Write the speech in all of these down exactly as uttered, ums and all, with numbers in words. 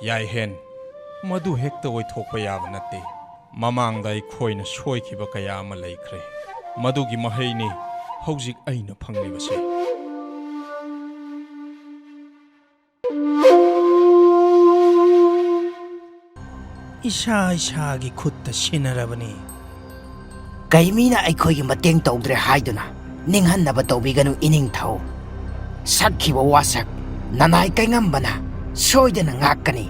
ꯌꯥꯏꯍꯦꯟ, ꯃꯗꯨ ꯍꯦꯛꯇ ꯑꯣꯏꯊꯣꯛꯄ ꯌꯥꯕ ꯅꯠꯇꯦ꯫ ꯃꯃꯥꯡꯗ ꯑꯩꯈꯣꯏꯅ ꯁꯣꯏꯈꯤꯕ ꯀꯌꯥ ꯑꯃ ꯂꯩꯈ꯭ꯔꯦ꯫ ꯃꯗꯨꯒꯤ ꯃꯍꯩꯅꯤ ꯍꯧꯖꯤꯛ ꯑꯩꯅ ꯐꯪꯂꯤꯕꯁꯦ꯫ ꯏꯁꯥ ꯏꯁꯥꯒꯤ ꯈꯨꯠꯇ ꯁꯤꯟꯅꯔꯕꯅꯤ꯫ ꯀꯩ ꯃꯤꯅ ꯑꯩꯈꯣꯏꯒꯤ ꯃꯇꯦꯡ ꯇꯧꯗ꯭ꯔꯦ ꯍꯥꯏꯗꯨꯅ ꯅꯤꯡꯍꯟꯅꯕ ꯇꯧꯕꯤꯒꯅꯨ, ꯏꯅꯤꯡꯊꯧ꯫ ꯁꯛꯈꯤꯕ ꯋꯥꯁꯛ ꯅꯅꯥꯏ ꯀꯩꯉꯝꯕꯅ ꯁꯣꯏꯗꯅ ꯉꯥꯛꯀꯅꯤ꯫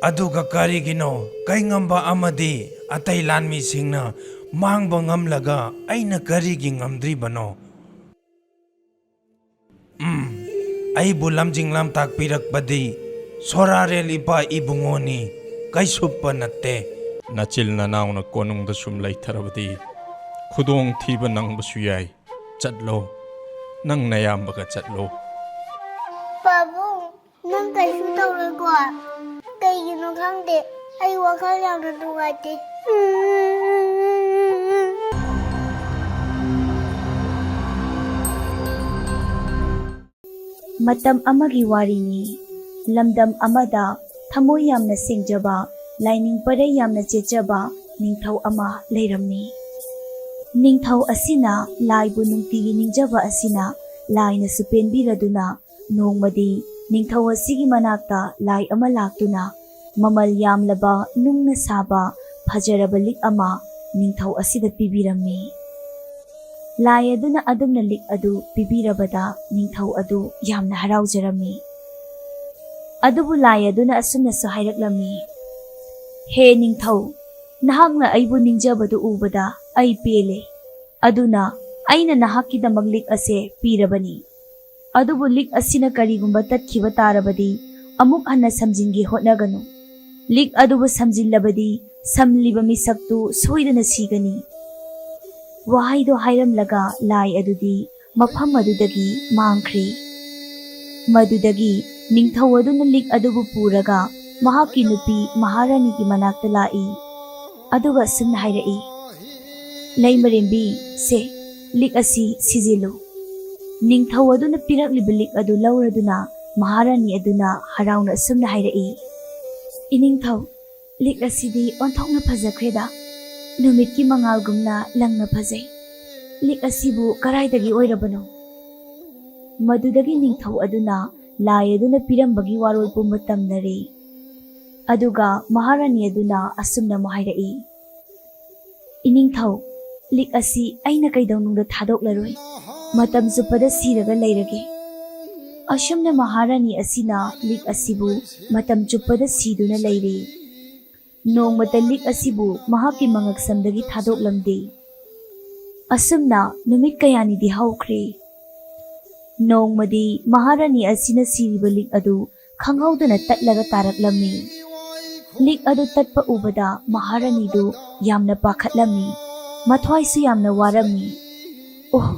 ꯑꯗꯨꯒ ꯀꯔꯤꯒꯤꯅꯣ ꯀꯩꯉꯝꯕ ꯑꯃꯗꯤ ꯑꯇꯩ ꯂꯥꯟꯃꯤꯁꯤꯡꯅ ꯃꯥꯡꯕ ꯉꯝꯂꯒ ꯑꯩꯅ ꯀꯔꯤꯒꯤ ꯉꯝꯗ꯭ꯔꯤꯕꯅꯣ? ꯎꯝ, ꯑꯩꯕꯨ ꯂꯝꯖꯤꯡ ꯂꯝꯇꯥꯛꯄꯤꯔꯛꯄꯗꯤ ꯁꯣꯔꯥꯔꯦꯜ ꯏꯄꯥ ꯏꯕꯨꯡꯉꯣꯅꯤ, ꯀꯩꯁꯨꯞꯄ ꯅꯠꯇꯦ꯫ ꯅꯆꯤꯜ ꯅꯅꯥꯎꯅ ꯀꯣꯅꯨꯡꯗ ꯁꯨꯝ ꯂꯩꯊꯔꯕꯗꯤ ꯈꯨꯗꯣꯡꯊꯤꯕ ꯅꯪꯕꯁꯨ ꯌꯥꯏ꯫ ꯆꯠꯂꯣ, ꯅꯪ ꯅꯌꯥꯝꯕꯒ ꯆꯠꯂꯣ꯫ ꯄꯥꯕꯨꯡ, ꯅꯪ ꯀꯩꯁꯨ ꯇꯧꯔꯣꯏꯀꯣ? ꯀꯩꯒꯤꯅꯣ ꯈꯪꯗꯦ, ꯑꯩ ꯋꯥꯈꯜ ꯌꯥꯝꯅ ꯅꯨꯡꯉꯥꯏꯇꯦ꯫ ꯃꯇꯝ ꯑꯃꯒꯤ ꯋꯥꯔꯤꯅꯤ꯫ ꯂꯝꯗꯝ ꯑꯃꯗ ꯊꯃꯣꯏ ꯌꯥꯝꯅ ꯁꯦꯡꯖꯕ, ꯂꯥꯏꯅꯤꯡ ꯄꯔꯩ ꯌꯥꯝꯅ ꯆꯦꯠꯆꯕ ꯅꯤꯡꯊꯧ ꯑꯃ ꯂꯩꯔꯝꯃꯤ꯫ ꯅꯤꯡꯊꯧ ꯑꯁꯤꯅ ꯂꯥꯏꯕꯨ ꯅꯨꯡꯇꯤꯒꯤ ꯅꯤꯡꯖꯕ ꯑꯁꯤꯅ ꯂꯥꯏꯅꯁꯨ ꯄꯦꯟꯕꯤꯔꯗꯨꯅ ꯅꯣꯡꯃꯗꯤ ꯅꯤꯡꯊꯧ ꯑꯁꯤꯒꯤ ꯃꯅꯥꯛꯇ ꯂꯥꯏ ꯑꯃ ꯂꯥꯛꯇꯨꯅ ꯃꯃꯜ ꯌꯥꯝꯂꯕ ꯅꯨꯡꯅ ꯁꯥꯕ ꯐꯖꯔꯕ ꯂꯤꯛ ꯑꯃ ꯅꯤꯡꯊꯧ ꯑꯁꯤꯗ ꯄꯤꯕꯤꯔꯝꯃꯤ꯫ ꯂꯥꯏ ꯑꯗꯨꯅ ꯑꯗꯨꯝꯅ ꯂꯤꯛ ꯑꯗꯨ ꯄꯤꯕꯤꯔꯕꯗ ꯅꯤꯡꯊꯧ ꯑꯗꯨ ꯌꯥꯝꯅ ꯍꯔꯥꯎꯖꯔꯝꯃꯤ꯫ ꯑꯗꯨꯕꯨ ꯂꯥꯏ ꯑꯗꯨꯅ ꯑꯁꯨꯝꯅꯁꯨ ꯍꯥꯏꯔꯛꯂꯝꯃꯤ, "ꯍꯦ ꯅꯤꯡꯊꯧ, ꯅꯍꯥꯛꯅ ꯑꯩꯕꯨ ꯅꯤꯡꯖꯕꯗꯨ ꯎꯕꯗ ꯑꯩ ꯄꯦꯜꯂꯦ꯫ ꯑꯗꯨꯅ ꯑꯩꯅ ꯅꯍꯥꯛꯀꯤꯗꯃꯛ ꯂꯤꯛ ꯑꯁꯦ ꯄꯤꯔꯕꯅꯤ꯫ ꯑꯗꯨꯕꯨ ꯂꯤꯛ ꯑꯁꯤꯅ ꯀꯔꯤꯒꯨꯝꯕ ꯇꯠꯈꯤꯕ ꯇꯥꯔꯕꯗꯤ ꯑꯃꯨꯛ ꯍꯟꯅ ꯁꯝꯖꯤꯟꯒꯦ ꯍꯣꯠꯅꯒꯅꯨ꯫ ꯂꯤꯛ ꯑꯗꯨꯕꯨ ꯁꯝꯖꯤꯜꯂꯕꯗꯤ ꯁꯝꯂꯤꯕ ꯃꯤꯁꯛꯇꯨ ꯁꯣꯏꯗꯅ ꯁꯤꯒꯅꯤ꯫" ꯋꯥꯍꯩꯗꯣ ꯍꯥꯏꯔꯝꯂꯒ ꯂꯥꯏ ꯑꯗꯨꯗꯤ ꯃꯐꯝ ꯑꯗꯨꯗꯒꯤ ꯃꯥꯡꯈ꯭ꯔꯦ꯫ ꯃꯗꯨꯗꯒꯤ ꯅꯤꯡꯊꯧ ꯑꯗꯨꯅ ꯂꯤꯛ ꯑꯗꯨꯕꯨ ꯄꯨꯔꯒ ꯃꯍꯥꯛꯀꯤ ꯅꯨꯄꯤ ꯃꯍꯥꯔꯥꯅꯤꯒꯤ ꯃꯅꯥꯛꯇ ꯂꯥꯛꯏ꯫ ꯑꯗꯨꯒ ꯑꯁꯨꯝꯅ ꯍꯥꯏꯔꯛꯏ, "ꯂꯩꯃꯔꯦꯝꯕꯤ, ꯁꯦ, ꯂꯤꯛ ꯑꯁꯤ ꯁꯤꯖꯤꯜꯂꯨ꯫ ꯅꯤꯡꯊꯧ ꯑꯗꯨꯅ ꯄꯤꯔꯛꯂꯤꯕ ꯂꯤꯛ ꯑꯗꯨ ꯂꯧꯔꯗꯨꯅ ꯃꯍꯥꯔꯥꯅꯤ ꯑꯗꯨꯅ ꯍꯔꯥꯎꯅ ꯑꯁꯨꯝꯅ ꯍꯥꯏꯔꯛꯏ, "ꯏꯅꯤꯡꯊꯧ, ꯂꯤꯛ ꯑꯁꯤꯗꯤ ꯑꯣꯟꯊꯣꯛꯅ ꯐꯖꯈ꯭ꯔꯦꯗ꯫ ꯅꯨꯃꯤꯠꯀꯤ ꯃꯉꯥꯜꯒꯨꯝꯅ ꯂꯪꯅ ꯐꯖꯩ꯫ ꯂꯤꯛ ꯑꯁꯤꯕꯨ ꯀꯗꯥꯏꯗꯒꯤ ꯑꯣꯏꯔꯕꯅꯣ?" ꯃꯗꯨꯗꯒꯤ ꯅꯤꯡꯊꯧ ꯑꯗꯨꯅ ꯂꯥꯏ ꯑꯗꯨꯅ ꯄꯤꯔꯝꯕꯒꯤ ꯋꯥꯔꯣꯜ ꯄꯨꯝꯕ ꯇꯝꯅꯔꯦ꯫ ꯑꯗꯨꯒ ꯃꯍꯥꯔꯥꯅꯤ ꯑꯗꯨꯅ ꯑꯁꯨꯝꯅ ꯑꯃꯨꯛ ꯍꯥꯏꯔꯛꯏ, "ꯏꯅꯤꯡꯊꯧ, ꯂꯤꯛ ꯑꯁꯤ ꯑꯩꯅ ꯀꯩꯗꯧꯅꯨꯡꯗ ꯊꯥꯗꯣꯛꯂꯔꯣꯏ꯫ ꯃꯇꯝ ꯆꯨꯞꯄꯗ ꯁꯤꯔꯒ ꯂꯩꯔꯒꯦ꯫" ꯑꯁꯨꯝꯅ ꯃꯍꯥꯔꯥꯅꯤ ꯑꯁꯤꯅ ꯂꯤꯛ ꯑꯁꯤꯕꯨ ꯃꯇꯝ ꯆꯨꯞꯄꯗ ꯁꯤꯗꯨꯅ ꯂꯩꯔꯤ꯫ ꯅꯣꯡꯃꯇ ꯂꯤꯛ ꯑꯁꯤꯕꯨ ꯃꯍꯥꯛꯀꯤ ꯃꯉꯛꯁꯝꯗꯒꯤ ꯊꯥꯗꯣꯛꯂꯝꯗꯦ꯫ ꯑꯁꯨꯝꯅ ꯅꯨꯃꯤꯠ ꯀꯌꯥꯅꯤꯗꯤ ꯍꯧꯈ꯭ꯔꯦ꯫ ꯅꯣꯡꯃꯗꯤ ꯃꯍꯥꯔꯥꯅꯤ ꯑꯁꯤꯅ ꯁꯤꯔꯤꯕ ꯂꯤꯛ ꯑꯗꯨ ꯈꯪꯍꯧꯗꯅ ꯇꯠꯂꯒ ꯇꯥꯔꯛꯂꯝꯃꯤ꯫ ꯂꯤꯛ ꯑꯗꯨ ꯇꯠꯄ ꯎꯕꯗ ꯃꯍꯥꯔꯥꯅꯤꯗꯨ ꯌꯥꯝꯅ ꯄꯥꯈꯠꯂꯝꯃꯤ꯫ ꯃꯊ꯭ꯋꯥꯏꯁꯨ ꯌꯥꯝꯅ ꯋꯥꯔꯝꯃꯤ꯫ "ꯑꯣꯍ,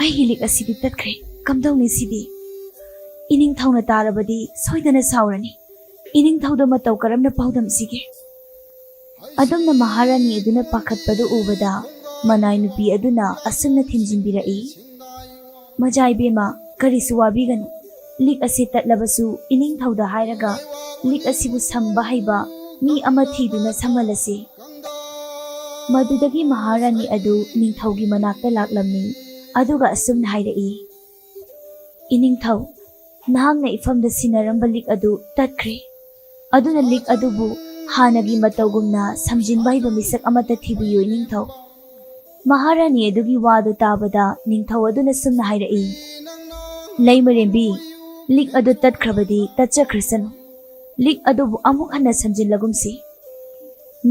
ꯑꯩꯒꯤ ꯂꯤꯛ ꯑꯁꯤꯗꯤ ꯇꯠꯈ꯭ꯔꯦ꯫ ꯀꯝꯗꯧꯅꯤ ꯁꯤꯗꯤ? ꯏꯅꯤꯡꯊꯧꯅ ꯇꯥꯔꯕꯗꯤ ꯁꯣꯏꯗꯅ ꯁꯥꯎꯔꯅꯤ꯫ ꯏꯅꯤꯡꯊꯧꯗ ꯃꯇꯧ ꯀꯔꯝꯅ ꯄꯥꯎꯗꯝꯁꯤꯒꯦ?" ꯑꯗꯨꯝꯅ ꯃꯍꯥꯔꯥꯅꯤ ꯑꯗꯨꯅ ꯄꯥꯈꯠꯄꯗꯨ ꯎꯕꯗ ꯃꯅꯥꯏ ꯅꯨꯄꯤ ꯑꯗꯨꯅ ꯑꯁꯨꯝꯅ ꯊꯦꯝꯖꯤꯟꯕꯤꯔꯛꯏ, "ꯃꯖꯥ ꯏꯕꯦꯝꯃ, ꯀꯔꯤꯁꯨ ꯋꯥꯕꯤꯒꯅꯨ꯫ ꯂꯤꯛ ꯑꯁꯤ ꯇꯠꯂꯕꯁꯨ ꯏꯅꯤꯡꯊꯧꯗ ꯍꯥꯏꯔꯒ ꯂꯤꯛ ꯑꯁꯤꯕꯨ ꯁꯝꯕ ꯍꯩꯕ ꯃꯤ ꯑꯃ ꯊꯤꯗꯨꯅ ꯁꯝꯍꯜꯂꯁꯤ꯫" ꯃꯗꯨꯗꯒꯤ ꯃꯍꯥꯔꯥꯅꯤ ꯑꯗꯨ ꯅꯤꯡꯊꯧꯒꯤ ꯃꯅꯥꯛꯇ ꯂꯥꯛꯂꯝꯃꯤ꯫ ꯑꯗꯨꯒ ꯑꯁꯨꯝꯅ ꯍꯥꯏꯔꯛꯏ, "ꯏꯅꯤꯡꯊꯧ, ꯅꯍꯥꯛꯅ ꯏꯐꯝꯗ ꯁꯤꯟꯅꯔꯝꯕ ꯂꯤꯛ ꯑꯗꯨ ꯇꯠꯈ꯭ꯔꯦ꯫ ꯑꯗꯨꯅ ꯂꯤꯛ ꯑꯗꯨꯕꯨ ꯍꯥꯟꯅꯒꯤ ꯃꯇꯧꯒꯨꯝꯅ ꯁꯝꯖꯤꯟꯕ ꯍꯩꯕ ꯃꯤꯁꯛ ꯑꯃꯠꯇ ꯊꯤꯕꯤꯌꯨ, ꯏꯅꯤꯡꯊꯧ꯫" ꯃꯍꯥꯔꯥꯅꯤ ꯑꯗꯨꯒꯤ ꯋꯥꯗꯨ ꯇꯥꯕꯗ ꯅꯤꯡꯊꯧ ꯑꯗꯨꯅ ꯁꯨꯝꯅ ꯍꯥꯏꯔꯛꯏ, "ꯂꯩꯃꯔꯦꯝꯕꯤ, ꯂꯤꯛ ꯑꯗꯨ ꯇꯠꯈ꯭ꯔꯕꯗꯤ ꯇꯠꯆꯈ꯭ꯔꯁꯅꯨ꯫ ꯂꯤꯛ ꯑꯗꯨꯕꯨ ꯑꯃꯨꯛ ꯍꯟꯅ ꯁꯝꯖꯤꯜꯂꯒꯨꯝꯁꯤ꯫"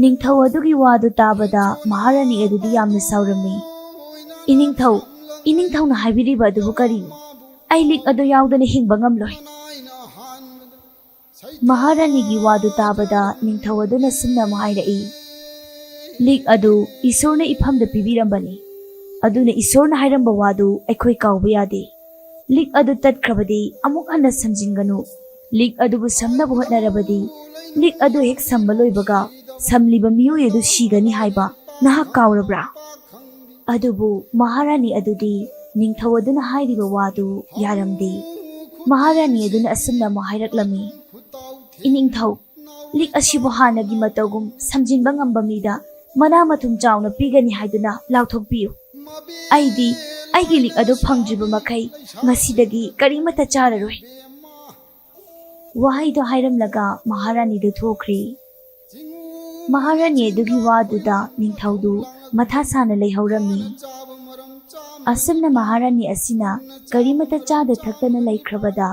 ꯅꯤꯡꯊꯧ ꯑꯗꯨꯒꯤ ꯋꯥꯗꯨ ꯇꯥꯕꯗ ꯃꯍꯥꯔꯥꯅꯤ ꯑꯗꯨꯗꯤ ꯌꯥꯝꯅ ꯁꯥꯎꯔꯝꯃꯤ꯫ "ꯏꯅꯤꯡꯊꯧ, ꯏꯅꯤꯡꯊꯧꯅ ꯍꯥꯏꯕꯤꯔꯤꯕ ꯑꯗꯨꯕꯨ ꯀꯔꯤꯅꯣ? ꯑꯩ ꯂꯤꯛ ꯑꯗꯨ ꯌꯥꯎꯗꯅ ꯍꯤꯡꯕ ꯉꯝꯂꯣꯏ꯫" ꯃꯍꯥꯔꯥꯅꯤꯒꯤ ꯋꯥꯗꯨ ꯇꯥꯕꯗ ꯅꯤꯡꯊꯧ ꯑꯗꯨꯅ ꯁꯨꯝꯅ ꯑꯃꯨꯛ ꯍꯥꯏꯔꯛꯏ, "ꯂꯤꯛ ꯑꯗꯨ ꯏꯁꯣꯔꯅ ꯏꯐꯝꯗ ꯄꯤꯕꯤꯔꯝꯕꯅꯤ꯫ ꯑꯗꯨꯅ ꯏꯁꯣꯔꯅ ꯍꯥꯏꯔꯝꯕ ꯋꯥꯗꯨ ꯑꯩꯈꯣꯏ ꯀꯥꯎꯕ ꯌꯥꯗꯦ꯫ ꯂꯤꯛ ꯑꯗꯨ ꯇꯠꯈ꯭ꯔꯕꯗꯤ ꯑꯃꯨꯛ ꯍꯟꯅ ꯁꯝꯖꯤꯟꯒꯅꯨ꯫ ꯂꯤꯛ ꯑꯗꯨꯕꯨ ꯁꯝꯅꯕ ꯍꯣꯠꯅꯔꯕꯗꯤ ꯂꯤꯛ ꯑꯗꯨ ꯍꯦꯛ ꯁꯝꯕ ꯂꯣꯏꯕꯒ ꯁꯝꯂꯤꯕ ꯃꯤꯑꯣꯏ ꯑꯗꯨ ꯁꯤꯒꯅꯤ ꯍꯥꯏꯕ ꯅꯍꯥꯛ ꯀꯥꯎꯔꯕ꯭ꯔꯥ?" ꯑꯗꯨꯕꯨ ꯃꯍꯥꯔꯥꯅꯤ ꯑꯗꯨꯗꯤ ꯅꯤꯡꯊꯧ ꯑꯗꯨꯅ ꯍꯥꯏꯔꯤꯕ ꯋꯥꯗꯨ ꯌꯥꯔꯝꯗꯦ꯫ ꯃꯍꯥꯔꯥꯅꯤ ꯑꯗꯨꯅ ꯑꯁꯨꯝꯅ ꯑꯃꯨꯛ ꯍꯥꯏꯔꯛꯂꯝꯃꯤ, "ꯏꯅꯤꯡꯊꯧ, ꯂꯤꯛ ꯑꯁꯤꯕꯨ ꯍꯥꯟꯅꯒꯤ ꯃꯇꯧꯒꯨꯝ ꯁꯝꯖꯤꯟꯕ ꯉꯝꯕ ꯃꯤꯗ ꯃꯅꯥ ꯃꯊꯨꯝ ꯆꯥꯎꯅ ꯄꯤꯒꯅꯤ ꯍꯥꯏꯗꯨꯅ ꯂꯥꯎꯊꯣꯛꯄꯤꯌꯨ꯫ ꯑꯩꯗꯤ ꯑꯩꯒꯤ ꯂꯤꯛ ꯑꯗꯨ ꯐꯪꯗ꯭ꯔꯤꯕ ꯃꯈꯩ ꯉꯁꯤꯗꯒꯤ ꯀꯔꯤꯃꯠꯇ ꯆꯥꯔꯔꯣꯏ"꯫ ꯋꯥꯍꯩꯗꯣ ꯍꯥꯏꯔꯝꯂꯒ ꯃꯍꯥꯔꯥꯅꯤꯗꯨ ꯊꯣꯛꯈ꯭ꯔꯦ꯫ ꯃꯍꯥꯔꯥꯅꯤ ꯑꯗꯨꯒꯤ ꯋꯥꯗꯨꯗ ꯅꯤꯡꯊꯧꯗꯨ ꯃꯊꯥ ꯁꯥꯅ ꯂꯩꯍꯧꯔꯝꯃꯤ꯫ ꯑꯁꯨꯝꯅ ꯃꯍꯥꯔꯥꯅꯤ ꯑꯁꯤꯅ ꯀꯔꯤꯃꯠꯇ ꯆꯥꯗ ꯊꯛꯇꯅ ꯂꯩꯈ꯭ꯔꯕꯗ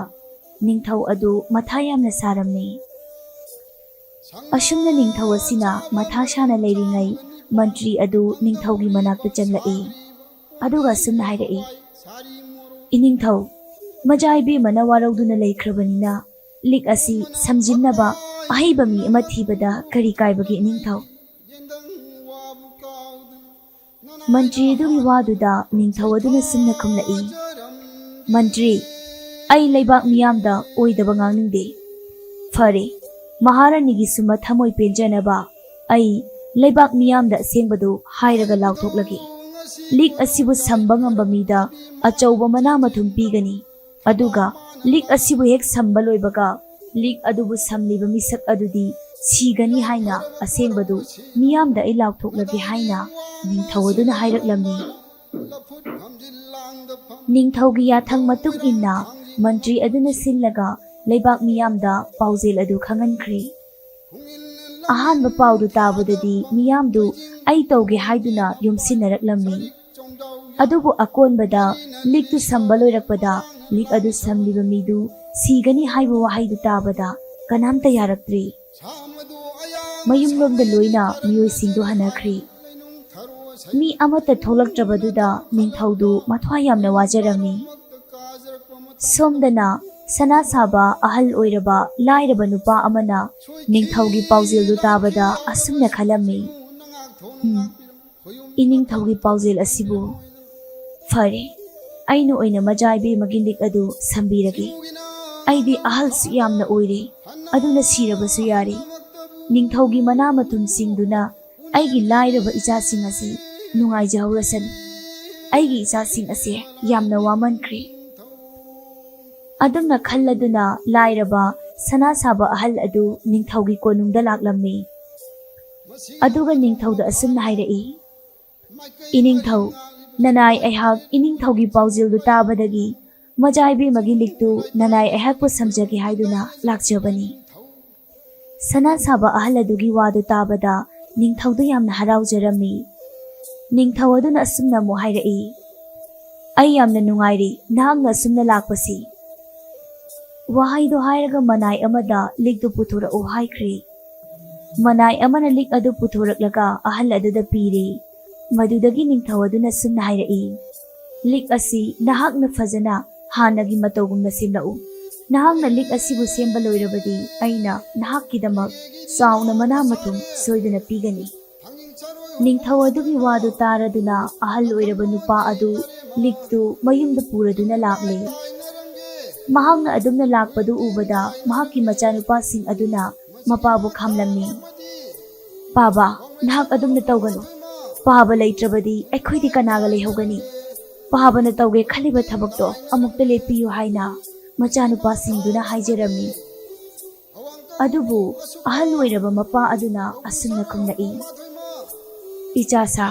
ꯅꯤꯡꯊꯧ ꯑꯗꯨ ꯃꯊꯥ ꯌꯥꯝꯅ ꯁꯥꯔꯝꯃꯤ꯫ ꯑꯁꯨꯝꯅ ꯅꯤꯡꯊꯧ ꯑꯁꯤꯅ ꯃꯊꯥ ꯁꯥꯅ ꯂꯩꯔꯤꯉꯩ ꯃꯟꯇ꯭ꯔꯤ ꯑꯗꯨ ꯅꯤꯡꯊꯧꯒꯤ ꯃꯅꯥꯛꯇ ꯆꯪꯂꯛꯏ꯫ ꯑꯗꯨꯒ ꯑꯁꯨꯝꯅ ꯍꯥꯏꯔꯛꯏ, "ꯏꯅꯤꯡꯊꯧ, ꯃꯖꯥ ꯏꯕꯦꯝꯃꯅ ꯋꯥꯔꯧꯗꯨꯅ ꯂꯩꯈ꯭ꯔꯕꯅꯤꯅ ꯂꯤꯛ ꯑꯁꯤ ꯁꯝꯖꯤꯟꯅꯕ ꯑꯍꯩꯕ ꯃꯤ ꯑꯃ ꯊꯤꯕꯗ ꯀꯔꯤ ꯀꯥꯏꯕꯒꯦ ꯏꯅꯤꯡꯊꯧ?" ꯃꯟꯇ꯭ꯔꯤ ꯑꯗꯨꯒꯤ ꯋꯥꯗꯨꯗ ꯅꯤꯡꯊꯧ ꯑꯗꯨꯅ ꯁꯨꯝꯅ ꯈꯨꯝꯂꯛꯏ, "ꯃꯟꯇ꯭ꯔꯤ, ꯑꯩ ꯂꯩꯕꯥꯛ ꯃꯤꯌꯥꯝꯗ ꯑꯣꯏꯗꯕ ꯉꯥꯡꯅꯤꯡꯗꯦ꯫ ꯐꯔꯦ, ꯃꯍꯥꯔꯥꯅꯤꯒꯤꯁꯨ ꯃꯊꯃꯣꯏ ꯄꯦꯟꯖꯅꯕ ꯑꯩ ꯂꯩꯕꯥꯛ ꯃꯤꯌꯥꯝꯗ ꯑꯁꯦꯡꯕꯗꯨ ꯍꯥꯏꯔꯒ ꯂꯥꯎꯊꯣꯛꯂꯒꯦ꯫ ꯂꯤꯛ ꯑꯁꯤꯕꯨ ꯁꯝꯕ ꯉꯝꯕ ꯃꯤꯗ ꯑꯆꯧꯕ ꯃꯅꯥ ꯃꯊꯨꯝ ꯄꯤꯒꯅꯤ꯫ ꯑꯗꯨꯒ ꯂꯤꯛ ꯑꯁꯤꯕꯨ ꯍꯦꯛ ꯁꯝꯕ ꯂꯣꯏꯕꯒ ꯂꯤꯛ ꯑꯗꯨꯕꯨ ꯁꯝꯂꯤꯕ ꯃꯤꯁꯛ ꯑꯗꯨꯗꯤ ꯁꯤꯒꯅꯤ ꯍꯥꯏꯅ ꯑꯁꯦꯡꯕꯗꯨ ꯃꯤꯌꯥꯝꯗ ꯑꯩ ꯂꯥꯎꯊꯣꯛꯂꯒꯦ" ꯍꯥꯏꯅ ꯅꯤꯡꯊꯧ ꯑꯗꯨꯅ ꯍꯥꯏꯔꯛꯂꯝꯃꯤ꯫ ꯅꯤꯡꯊꯧꯒꯤ ꯌꯥꯊꯪ ꯃꯇꯨꯡ ꯏꯟꯅ ꯃꯟꯇ꯭ꯔꯤ ꯑꯗꯨꯅ ꯁꯤꯜꯂꯒ ꯂꯩꯕꯥꯛ ꯃꯤꯌꯥꯝꯗ ꯄꯥꯎꯖꯦꯜ ꯑꯗꯨ ꯈꯪꯍꯟꯈ꯭ꯔꯦ꯫ ꯑꯍꯥꯟꯕ ꯄꯥꯎꯗꯨ ꯇꯥꯕꯗꯗꯤ ꯃꯤꯌꯥꯝꯗꯨ "ꯑꯩ ꯇꯧꯒꯦ" ꯍꯥꯏꯗꯨꯅ ꯌꯣꯝꯁꯤꯟꯅꯔꯛꯂꯝꯃꯤ꯫ ꯑꯗꯨꯕꯨ ꯑꯀꯣꯟꯕꯗ ꯂꯤꯛꯇꯨ ꯁꯝꯕ ꯂꯣꯏꯔꯛꯄꯗ ꯂꯤꯛ ꯑꯗꯨ ꯁꯝꯂꯤꯕ ꯃꯤꯗꯨ ꯁꯤꯒꯅꯤ ꯍꯥꯏꯕ ꯋꯥꯍꯩꯗꯨ ꯇꯥꯕꯗ ꯀꯅꯥꯝꯇ ꯌꯥꯔꯛꯇ꯭ꯔꯤ꯫ ꯃꯌꯨꯝꯂꯣꯝꯗ ꯂꯣꯏꯅ ꯃꯤꯑꯣꯏꯁꯤꯡꯗꯨ ꯍꯟꯅꯈ꯭ꯔꯤ꯫ ꯃꯤ ꯑꯃꯠꯇ ꯊꯣꯛꯂꯛꯇ꯭ꯔꯕꯗꯨꯗ ꯅꯤꯡꯊꯧꯗꯨ ꯃꯊ꯭ꯋꯥꯏ ꯌꯥꯝꯅ ꯋꯥꯖꯔꯝꯃꯤ꯫ ꯁꯣꯝꯗꯅ ꯁꯅꯥ ꯁꯥꯕ ꯑꯍꯜ ꯑꯣꯏꯔꯕ ꯂꯥꯏꯔꯕ ꯅꯨꯄꯥ ꯑꯃꯅ ꯅꯤꯡꯊꯧꯒꯤ ꯄꯥꯎꯖꯦꯜꯗꯨ ꯇꯥꯕꯗ ꯑꯁꯨꯝꯅ ꯈꯜꯂꯝꯃꯤ, "ꯎꯝ, ꯏꯅꯤꯡꯊꯧꯒꯤ ꯄꯥꯎꯖꯦꯜ ꯑꯁꯤꯕꯨ, ꯐꯔꯦ, ꯑꯩꯅ ꯑꯣꯏꯅ ꯃꯖꯥ ꯏꯕꯦꯝꯃꯒꯤ ꯂꯤꯛ ꯑꯗꯨ ꯁꯝꯕꯤꯔꯒꯦ꯫ ꯑꯩꯗꯤ ꯑꯍꯜꯁꯨ ꯌꯥꯝꯅ ꯑꯣꯏꯔꯦ, ꯑꯗꯨꯅ ꯁꯤꯔꯕꯁꯨ ꯌꯥꯔꯦ꯫ ꯅꯤꯡꯊꯧꯒꯤ ꯃꯅꯥ ꯃꯊꯨꯝꯁꯤꯡꯗꯨꯅ ꯑꯩꯒꯤ ꯂꯥꯏꯔꯕ ꯏꯆꯥꯁꯤꯡ ꯑꯁꯤ ꯅꯨꯡꯉꯥꯏꯖꯍꯧꯔꯁꯅꯨ"꯫ ꯑꯩꯒꯤ ꯏꯆꯥꯁꯤꯡ ꯑꯁꯦ ꯌꯥꯝꯅ ꯋꯥꯃꯟꯈ꯭ꯔꯦ꯫ ꯑꯗꯨꯝꯅ ꯈꯜꯂꯗꯨꯅ ꯂꯥꯏꯔꯕ ꯁꯅꯥ ꯁꯥꯕ ꯑꯍꯜ ꯑꯗꯨ ꯅꯤꯡꯊꯧꯒꯤ ꯀꯣꯅꯨꯡꯗ ꯂꯥꯛꯂꯝꯃꯤ꯫ ꯑꯗꯨꯒ ꯅꯤꯡꯊꯧꯗ ꯑꯁꯨꯝꯅ ꯍꯥꯏꯔꯛꯏ, "ꯏꯅꯤꯡꯊꯧ, ꯅꯅꯥꯏ ꯑꯩꯍꯥꯛ ꯏꯅꯤꯡꯊꯧꯒꯤ ꯄꯥꯎꯖꯦꯜꯗꯨ ꯇꯥꯕꯗꯒꯤ ꯃꯖꯥ ꯏꯕꯦꯝꯃꯒꯤ ꯂꯤꯛꯇꯨ ꯅꯅꯥꯏ ꯑꯩꯍꯥꯛꯄꯨ ꯁꯝꯖꯒꯦ ꯍꯥꯏꯗꯨꯅ ꯂꯥꯛꯆꯕꯅꯤ꯫" ꯁꯅꯥ ꯁꯥꯕ ꯑꯍꯜ ꯑꯗꯨꯒꯤ ꯋꯥꯗꯨ ꯇꯥꯕꯗ ꯅꯤꯡꯊꯧꯗꯨ ꯌꯥꯝꯅ ꯍꯔꯥꯎꯖꯔꯝꯃꯤ꯫ ꯅꯤꯡꯊꯧ ꯑꯗꯨꯅ ꯑꯁꯨꯝꯅ ꯑꯃꯨꯛ ꯍꯥꯏꯔꯛꯏ, "ꯑꯩ ꯌꯥꯝꯅ ꯅꯨꯡꯉꯥꯏꯔꯤ ꯅꯍꯥꯛꯅ ꯑꯁꯨꯝꯅ ꯂꯥꯛꯄꯁꯤ꯫" ꯋꯥꯍꯩꯗꯨ ꯍꯥꯏꯔꯒ ꯃꯅꯥꯏ ꯑꯃꯗ ꯂꯤꯛꯇꯨ ꯄꯨꯊꯣꯔꯛꯎ ꯍꯥꯏꯈ꯭ꯔꯦ꯫ ꯃꯅꯥꯏ ꯑꯃꯅ ꯂꯤꯛ ꯑꯗꯨ ꯄꯨꯊꯣꯔꯛꯂꯒ ꯑꯍꯜ ꯑꯗꯨꯗ ꯄꯤꯔꯦ꯫ ꯃꯗꯨꯗꯒꯤ ꯅꯤꯡꯊꯧ ꯑꯗꯨꯅ ꯁꯨꯝꯅ ꯍꯥꯏꯔꯛꯏ, "ꯂꯤꯛ ꯑꯁꯤ ꯅꯍꯥꯛꯅ ꯐꯖꯅ ꯍꯥꯟꯅꯒꯤ ꯃꯇꯧꯒꯨꯝꯅ ꯁꯦꯝꯂꯛꯎ꯫ ꯅꯍꯥꯛꯅ ꯂꯤꯛ ꯑꯁꯤꯕꯨ ꯁꯦꯝꯕ ꯂꯣꯏꯔꯕꯗꯤ ꯑꯩꯅ ꯅꯍꯥꯛꯀꯤꯗꯃꯛ ꯆꯥꯎꯅ ꯃꯅꯥ ꯃꯊꯨꯝ ꯁꯣꯏꯗꯅ ꯄꯤꯒꯅꯤ꯫" ꯅꯤꯡꯊꯧ ꯑꯗꯨꯒꯤ ꯋꯥꯗꯨ ꯇꯥꯔꯗꯨꯅ ꯑꯍꯜ ꯑꯣꯏꯔꯕ ꯅꯨꯄꯥ ꯑꯗꯨ ꯂꯤꯛꯇꯨ ꯃꯌꯨꯝꯗ ꯄꯨꯔꯗꯨꯅ ꯂꯥꯛꯂꯦ꯫ ꯃꯍꯥꯛꯅ ꯑꯗꯨꯝꯅ ꯂꯥꯛꯄꯗꯨ ꯎꯕꯗ ꯃꯍꯥꯛꯀꯤ ꯃꯆꯥꯅꯨꯄꯥꯁꯤꯡ ꯑꯗꯨꯅ ꯃꯄꯥꯕꯨ ꯈꯥꯝꯂꯝꯃꯤ꯫ "ꯄꯥꯕ, ꯅꯍꯥꯛ ꯑꯗꯨꯝꯅ ꯇꯧꯒꯅꯨ꯫ ꯄꯥꯕ ꯂꯩꯇ꯭ꯔꯕꯗꯤ ꯑꯩꯈꯣꯏꯗꯤ ꯀꯅꯥꯒ ꯂꯩꯍꯧꯒꯅꯤ? ꯄꯥꯕꯅ ꯇꯧꯒꯦ ꯈꯜꯂꯤꯕ ꯊꯕꯛꯇꯣ ꯑꯃꯨꯛꯇ ꯂꯦꯞꯄꯤꯌꯨ" ꯍꯥꯏꯅ ꯃꯆꯥꯅꯨꯄꯥꯁꯤꯡꯗꯨꯅ ꯍꯥꯏꯖꯔꯝꯃꯤ꯫ ꯑꯗꯨꯕꯨ ꯑꯍꯜ ꯑꯣꯏꯔꯕ ꯃꯄꯥ ꯑꯗꯨꯅ ꯑꯁꯨꯝꯅ ꯈꯨꯝꯂꯛꯏ, "ꯏꯆꯥꯁꯥ,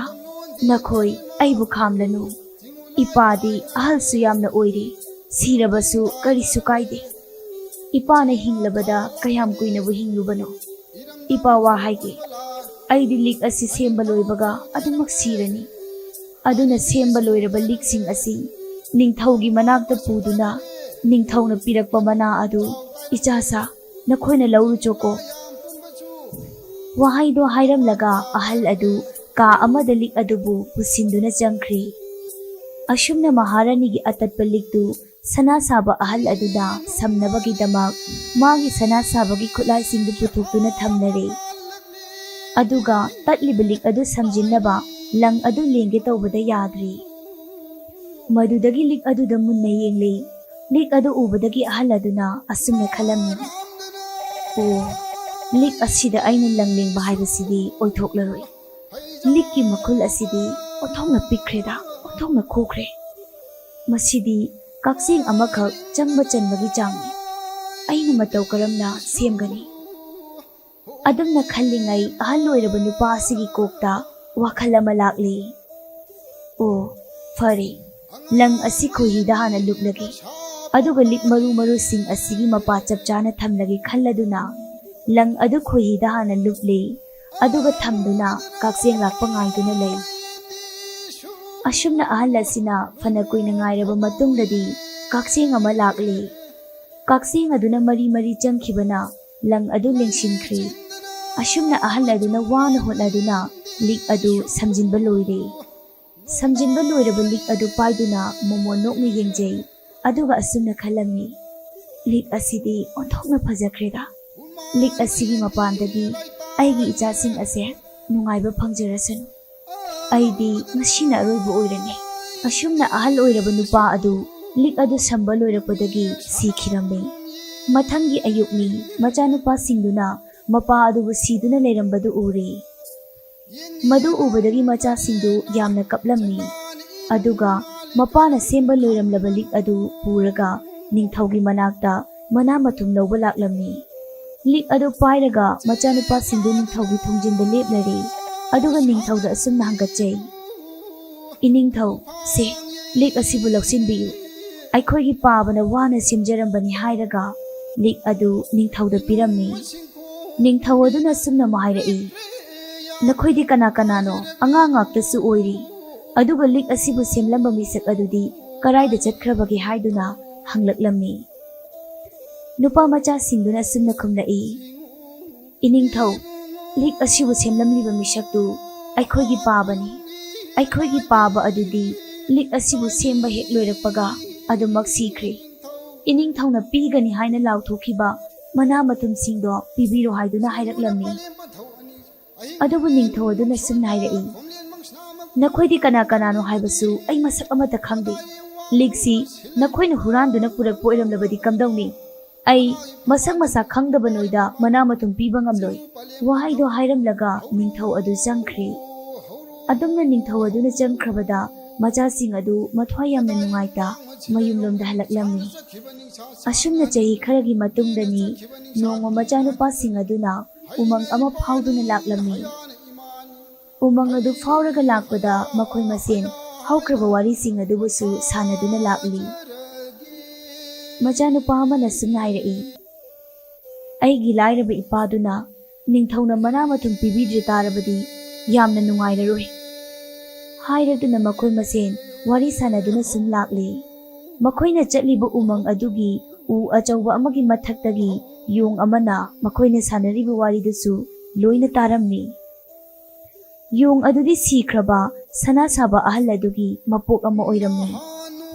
ꯅꯈꯣꯏ ꯑꯩꯕꯨ ꯈꯥꯝꯂꯅꯨ꯫ ꯏꯄꯥꯗꯤ ꯑꯍꯜꯁꯨ ꯌꯥꯝꯅ ꯑꯣꯏꯔꯦ, ꯁꯤꯔꯕꯁꯨ ꯀꯔꯤꯁꯨ ꯀꯥꯏꯗꯦ꯫ ꯏꯄꯥꯅ ꯍꯤꯡꯂꯕꯗ ꯀꯌꯥꯝ ꯀꯨꯏꯅꯕꯨ ꯍꯤꯡꯂꯨꯕꯅꯣ? ꯏꯄꯥ ꯋꯥ ꯍꯥꯏꯒꯦ, ꯑꯩꯗꯤ ꯂꯤꯛ ꯑꯁꯤ ꯁꯦꯝꯕ ꯂꯣꯏꯕꯒ ꯑꯗꯨꯃꯛ ꯁꯤꯔꯅꯤ꯫ ꯑꯗꯨꯅ ꯁꯦꯝꯕ ꯂꯣꯏꯔꯕ ꯂꯤꯛꯁꯤꯡ ꯑꯁꯤ ꯅꯤꯡꯊꯧꯒꯤ ꯃꯅꯥꯛꯇ ꯄꯨꯗꯨꯅ ꯅꯤꯡꯊꯧꯅ ꯄꯤꯔꯛꯄ ꯃꯅꯥ ꯑꯗꯨ ꯏꯆꯥꯁꯥ, ꯅꯈꯣꯏꯅ ꯂꯧꯔꯨꯆꯣꯀꯣ꯫" ꯋꯥꯍꯩꯗꯣ ꯍꯥꯏꯔꯝꯂꯒ ꯑꯍꯜ ꯑꯗꯨ ꯀꯥ ꯑꯃꯗ ꯂꯤꯛ ꯑꯗꯨꯕꯨ ꯄꯨꯁꯤꯟꯗꯨꯅ ꯆꯪꯈ꯭ꯔꯤ꯫ ꯑꯁꯨꯝꯅ ꯃꯍꯥꯔꯥꯅꯤꯒꯤ ꯑꯇꯠꯄ ꯂꯤꯛꯇꯨ ꯁꯅꯥ ꯁꯥꯕ ꯑꯍꯜ ꯑꯗꯨꯅ ꯁꯝꯅꯕꯒꯤꯗꯃꯛ ꯃꯥꯒꯤ ꯁꯅꯥ ꯁꯥꯕꯒꯤ ꯈꯨꯠꯂꯥꯏꯁꯤꯡꯗꯨ ꯄꯨꯊꯣꯛꯇꯨꯅ ꯊꯝꯂꯔꯦ꯫ ꯑꯗꯨꯒ ꯇꯠꯂꯤꯕ ꯂꯤꯛ ꯑꯗꯨ ꯁꯝꯖꯤꯟꯅꯕ ꯂꯪ ꯑꯗꯨ ꯂꯦꯡꯒꯦ ꯇꯧꯕꯗ ꯌꯥꯗ꯭ꯔꯦ꯫ ꯃꯗꯨꯗꯒꯤ ꯂꯤꯛ ꯑꯗꯨꯗ ꯃꯨꯟꯅ ꯌꯦꯡꯂꯦ꯫ ꯂꯤꯛ ꯑꯗꯨ ꯎꯕꯗꯒꯤ ꯑꯍꯜ ꯑꯗꯨꯅ ꯑꯁꯨꯝꯅ ꯈꯜꯂꯝꯃꯤ, "ꯑꯣ, ꯂꯤꯛ ꯑꯁꯤꯗ ꯑꯩꯅ ꯂꯪ ꯂꯦꯡꯕ ꯍꯥꯏꯕꯁꯤꯗꯤ ꯑꯣꯏꯊꯣꯛꯂꯔꯣꯏ꯫ ꯂꯤꯛꯀꯤ ꯃꯈꯨꯜ ꯑꯁꯤꯗꯤ ꯑꯣꯟꯊꯣꯛꯅ ꯄꯤꯛꯈ꯭ꯔꯦꯗ, ꯑꯣꯟꯊꯣꯛꯅ ꯈꯨꯈ꯭ꯔꯦ꯫ ꯃꯁꯤꯗꯤ ꯀꯛꯆꯦꯡ ꯑꯃꯈꯛ ꯆꯪꯕ ꯆꯟꯕꯒꯤ ꯆꯥꯡꯅꯤ꯫ ꯑꯩꯅ ꯃꯇꯧ ꯀꯔꯝꯅ ꯁꯦꯝꯒꯅꯤ? ꯑꯗꯨꯝꯅ ꯈꯜꯂꯤꯉꯩ ꯑꯍꯜ ꯑꯣꯏꯔꯕ ꯅꯨꯄꯥ ꯑꯁꯤꯒꯤ ꯀꯣꯛꯇ ꯋꯥꯈꯜ ꯑꯃ ꯂꯥꯛꯂꯤ꯫ ꯑꯣ, ꯐꯔꯦ, ꯂꯪ ꯑꯁꯤ ꯈꯣꯏꯍꯤꯗ ꯍꯥꯟꯅ ꯂꯨꯞꯂꯒꯦ, ꯑꯗꯨꯒ ꯂꯤꯛ ꯃꯔꯨ ꯃꯔꯨꯁꯤꯡ ꯑꯁꯤꯒꯤ ꯃꯄꯥ ꯆꯞ ꯆꯥꯅ ꯊꯝꯂꯒꯦ ꯈꯜꯂꯗꯨꯅ ꯂꯪ ꯑꯗꯨ ꯈꯣꯏꯍꯤꯗ ꯍꯥꯟꯅ ꯂꯨꯞꯂꯦ, ꯑꯗꯨꯒ ꯊꯝꯗꯨꯅ ꯀꯛꯆꯦꯡ ꯂꯥꯛꯄ ꯉꯥꯏꯗꯨꯅ ꯂꯩ꯫ ꯑꯁꯨꯝꯅ ꯑꯍꯜ ꯑꯁꯤꯅ ꯐꯅ ꯀꯨꯏꯅ ꯉꯥꯏꯔꯕ ꯃꯇꯨꯡꯗꯗꯤ ꯀꯛꯆꯦꯡ ꯑꯃ ꯂꯥꯛꯂꯦ꯫ ꯀꯛꯆꯦꯡ ꯑꯗꯨꯅ ꯃꯔꯤ ꯃꯔꯤ ꯆꯪꯈꯤꯕꯅ ꯂꯪ ꯑꯗꯨ ꯂꯦꯡꯁꯤꯟꯈ꯭ꯔꯦ꯫ ꯑꯁꯨꯝꯅ ꯑꯍꯜ ꯑꯗꯨꯅ ꯋꯥꯅ ꯍꯣꯠꯅꯗꯨꯅ ꯂꯤꯛ ꯑꯗꯨ ꯁꯝꯖꯤꯟꯕ ꯂꯣꯏꯔꯦ꯫ ꯁꯝꯖꯤꯟꯕ ꯂꯣꯏꯔꯕ ꯂꯤꯛ ꯑꯗꯨ ꯄꯥꯏꯗꯨꯅ ꯃꯣꯃꯣꯟ ꯅꯣꯛꯅ ꯌꯦꯡꯖꯩ, ꯑꯗꯨꯒ ꯑꯁꯨꯝꯅ ꯈꯜꯂꯝꯃꯤ, "ꯂꯤꯛ ꯑꯁꯤꯗꯤ ꯑꯣꯟꯊꯣꯛꯅ ꯐꯖꯈ꯭ꯔꯦꯗ꯫ ꯂꯤꯛ ꯑꯁꯤꯒꯤ ꯃꯄꯥꯟꯗꯒꯤ ꯑꯩꯒꯤ ꯏꯆꯥꯁꯤꯡ ꯑꯁꯦ ꯅꯨꯡꯉꯥꯏꯕ ꯐꯪꯖꯔꯁꯅꯨ꯫ ꯑꯩꯗꯤ ꯉꯁꯤꯅ ꯑꯔꯣꯏꯕ ꯑꯣꯏꯔꯅꯤ"꯫ ꯑꯁꯨꯝꯅ ꯑꯍꯜ ꯑꯣꯏꯔꯕ ꯅꯨꯄꯥ ꯑꯗꯨ ꯂꯤꯛ ꯑꯗꯨ ꯁꯝꯕ ꯂꯣꯏꯔꯛꯄꯗꯒꯤ ꯁꯤꯈꯤꯔꯝꯃꯤ꯫ ꯃꯊꯪꯒꯤ ꯑꯌꯨꯛꯅꯤ, ꯃꯆꯥꯅꯨꯄꯥꯁꯤꯡꯗꯨꯅ ꯃꯄꯥ ꯑꯗꯨꯕꯨ ꯁꯤꯗꯨꯅ ꯂꯩꯔꯝꯕꯗꯨ ꯎꯔꯦ꯫ ꯃꯗꯨ ꯎꯕꯗꯒꯤ ꯃꯆꯥꯁꯤꯡꯗꯨ ꯌꯥꯝꯅ ꯀꯞꯂꯝꯃꯤ꯫ ꯑꯗꯨꯒ ꯃꯄꯥꯅ ꯁꯦꯝꯕ ꯂꯣꯏꯔꯝꯂꯕ ꯂꯤꯛ ꯑꯗꯨ ꯄꯨꯔꯒ ꯅꯤꯡꯊꯧꯒꯤ ꯃꯅꯥꯛꯇ ꯃꯅꯥ ꯃꯊꯨꯝ ꯂꯧꯕ ꯂꯥꯛꯂꯝꯃꯤ꯫ ꯂꯤꯛ ꯑꯗꯨ ꯄꯥꯏꯔꯒ ꯃꯆꯥꯅꯨꯄꯥꯁꯤꯡꯗꯨ ꯅꯤꯡꯊꯧꯒꯤ ꯊꯣꯡꯖꯤꯟꯗ ꯂꯦꯞꯂꯔꯦ, ꯑꯗꯨꯒ ꯅꯤꯡꯊꯧꯗ ꯑꯁꯨꯝꯅ ꯍꯪꯒꯠꯆꯩ, "ꯏꯅꯤꯡꯊꯧ, ꯁꯦ, ꯂꯤꯛ ꯑꯁꯤꯕꯨ ꯂꯧꯁꯤꯟꯕꯤꯌꯨ꯫ ꯑꯩꯈꯣꯏꯒꯤ ꯄꯥꯕꯅ ꯋꯥꯅ ꯁꯦꯝꯖꯔꯝꯕꯅꯤ" ꯍꯥꯏꯔꯒ ꯂꯤꯛ ꯑꯗꯨ ꯅꯤꯡꯊꯧꯗ ꯄꯤꯔꯝꯃꯤ꯫ ꯅꯤꯡꯊꯧ ꯑꯗꯨꯅ ꯑꯁꯨꯝꯅ ꯑꯃꯨꯛ ꯍꯥꯏꯔꯛꯏ, "ꯅꯈꯣꯏꯗꯤ ꯀꯅꯥ ꯀꯅꯥꯅꯣ? ꯑꯉꯥꯡ ꯉꯥꯛꯇꯁꯨ ꯑꯣꯏꯔꯤ꯫ ꯑꯗꯨꯒ ꯂꯤꯛ ꯑꯁꯤꯕꯨ ꯁꯦꯝꯂꯝꯕ ꯃꯤꯁꯛ ꯑꯗꯨꯗꯤ ꯀꯔꯥꯏꯗ ꯆꯠꯈ꯭ꯔꯕꯒꯦ?" ꯍꯥꯏꯗꯨꯅ ꯍꯪꯂꯛꯂꯝꯃꯤ꯫ ꯅꯨꯄꯥ ꯃꯆꯥꯁꯤꯡꯗꯨꯅ ꯑꯁꯨꯝꯅ ꯈꯨꯝꯂꯛꯏ, "ꯏꯅꯤꯡꯊꯧ, ꯂꯤꯛ ꯑꯁꯤꯕꯨ ꯁꯦꯝꯂꯝꯂꯤꯕ ꯃꯤꯁꯛꯇꯨ ꯑꯩꯈꯣꯏꯒꯤ ꯄꯥꯕꯅꯤ꯫ ꯑꯩꯈꯣꯏꯒꯤ ꯄꯥꯕ ꯑꯗꯨꯗꯤ ꯂꯤꯛ ꯑꯁꯤꯕꯨ ꯁꯦꯝꯕ ꯍꯦꯛ ꯂꯣꯏꯔꯛꯄꯒ ꯑꯗꯨꯃꯛ ꯁꯤꯈ꯭ꯔꯦ꯫ ꯏꯅꯤꯡꯊꯧꯅ ꯄꯤꯒꯅꯤ ꯍꯥꯏꯅ ꯂꯥꯎꯊꯣꯛꯈꯤꯕ ꯃꯅꯥ ꯃꯊꯨꯝꯁꯤꯡꯗꯣ ꯄꯤꯕꯤꯔꯣ" ꯍꯥꯏꯗꯨꯅ ꯍꯥꯏꯔꯛꯂꯝꯃꯤ꯫ ꯑꯗꯨꯕꯨ ꯅꯤꯡꯊꯧ ꯑꯗꯨꯅ ꯁꯨꯝꯅ ꯍꯥꯏꯔꯛꯏ, "ꯅꯈꯣꯏꯗꯤ ꯀꯅꯥ ꯀꯅꯥꯅꯣ ꯍꯥꯏꯕꯁꯨ ꯑꯩ ꯃꯁꯛ ꯑꯃꯠꯇ ꯈꯪꯗꯦ꯫ ꯂꯤꯛꯁꯤ ꯅꯈꯣꯏꯅ ꯍꯨꯔꯥꯟꯗꯨꯅ ꯄꯨꯔꯛꯄ ꯑꯣꯏꯔꯝꯂꯕꯗꯤ ꯀꯝꯗꯧꯅꯤ? ꯑꯩ ꯃꯁꯛ ꯃꯁꯥ ꯈꯪꯗꯕ ꯅꯣꯏꯗ ꯃꯅꯥ ꯃꯊꯨꯝ ꯄꯤꯕ ꯉꯝꯂꯣꯏ"꯫ ꯋꯥꯍꯩꯗꯣ ꯍꯥꯏꯔꯝꯂꯒ ꯅꯤꯡꯊꯧ ꯑꯗꯨ ꯆꯪꯈ꯭ꯔꯦ꯫ ꯑꯗꯨꯝꯅ ꯅꯤꯡꯊꯧ ꯑꯗꯨꯅ ꯆꯪꯈ꯭ꯔꯕꯗ ꯃꯆꯥꯁꯤꯡ ꯑꯗꯨ ꯃꯊ꯭ꯋꯥꯏ ꯌꯥꯝꯅ ꯅꯨꯡꯉꯥꯏꯇ ꯃꯌꯨꯝꯂꯣꯝꯗ ꯍꯜꯂꯛꯂꯝꯃꯤ꯫ ꯑꯁꯨꯝꯅ ꯆꯍꯤ ꯈꯔꯒꯤ ꯃꯇꯨꯡꯗꯅꯤ, ꯅꯣꯡꯃ ꯃꯆꯥꯅꯨꯄꯥꯁꯤꯡ ꯑꯗꯨꯅ ꯎꯃꯪ ꯑꯃ ꯐꯥꯎꯗꯨꯅ ꯂꯥꯛꯂꯝꯃꯤ꯫ ꯎꯃꯪ ꯑꯗꯨ ꯐꯥꯎꯔꯒ ꯂꯥꯛꯄꯗ ꯃꯈꯣꯏ ꯃꯁꯦꯟ ꯍꯧꯈ꯭ꯔꯕ ꯋꯥꯔꯤꯁꯤꯡ ꯑꯗꯨꯕꯨꯁꯨ ꯁꯥꯟꯅꯗꯨꯅ ꯂꯥꯛꯂꯤ꯫ ꯃꯆꯥꯅꯨꯄꯥ ꯑꯃꯅ ꯁꯨꯝꯅ ꯍꯥꯏꯔꯛꯏ, "ꯑꯩꯒꯤ ꯂꯥꯏꯔꯕ ꯏꯄꯥꯗꯨꯅ ꯅꯤꯡꯊꯧꯅ ꯃꯅꯥ ꯃꯊꯨꯝ ꯄꯤꯕꯤꯗ꯭ꯔꯤ ꯇꯥꯔꯕꯗꯤ ꯌꯥꯝꯅ ꯅꯨꯡꯉꯥꯏꯔꯔꯣꯏ" ꯍꯥꯏꯔꯗꯨꯅ ꯃꯈꯣꯏ ꯃꯁꯦꯟ ꯋꯥꯔꯤ ꯁꯥꯟꯅꯗꯨꯅ ꯁꯨꯝ ꯂꯥꯛꯂꯤ꯫ ꯃꯈꯣꯏꯅ ꯆꯠꯂꯤꯕ ꯎꯃꯪ ꯑꯗꯨꯒꯤ ꯎ ꯑꯆꯧꯕ ꯑꯃꯒꯤ ꯃꯊꯛꯇꯒꯤ ꯌꯣꯡ ꯑꯃꯅ ꯃꯈꯣꯏꯅ ꯁꯥꯟꯅꯔꯤꯕ ꯋꯥꯔꯤꯗꯨꯁꯨ ꯂꯣꯏꯅ ꯇꯥꯔꯝꯃꯤ꯫ ꯌꯣꯡ ꯑꯗꯨꯗꯤ ꯁꯤꯈ꯭ꯔꯕ ꯁꯅꯥ ꯁꯥꯕ ꯑꯍꯜ ꯑꯗꯨꯒꯤ ꯃꯄꯣꯛ ꯑꯃ ꯑꯣꯏꯔꯝꯃꯤ꯫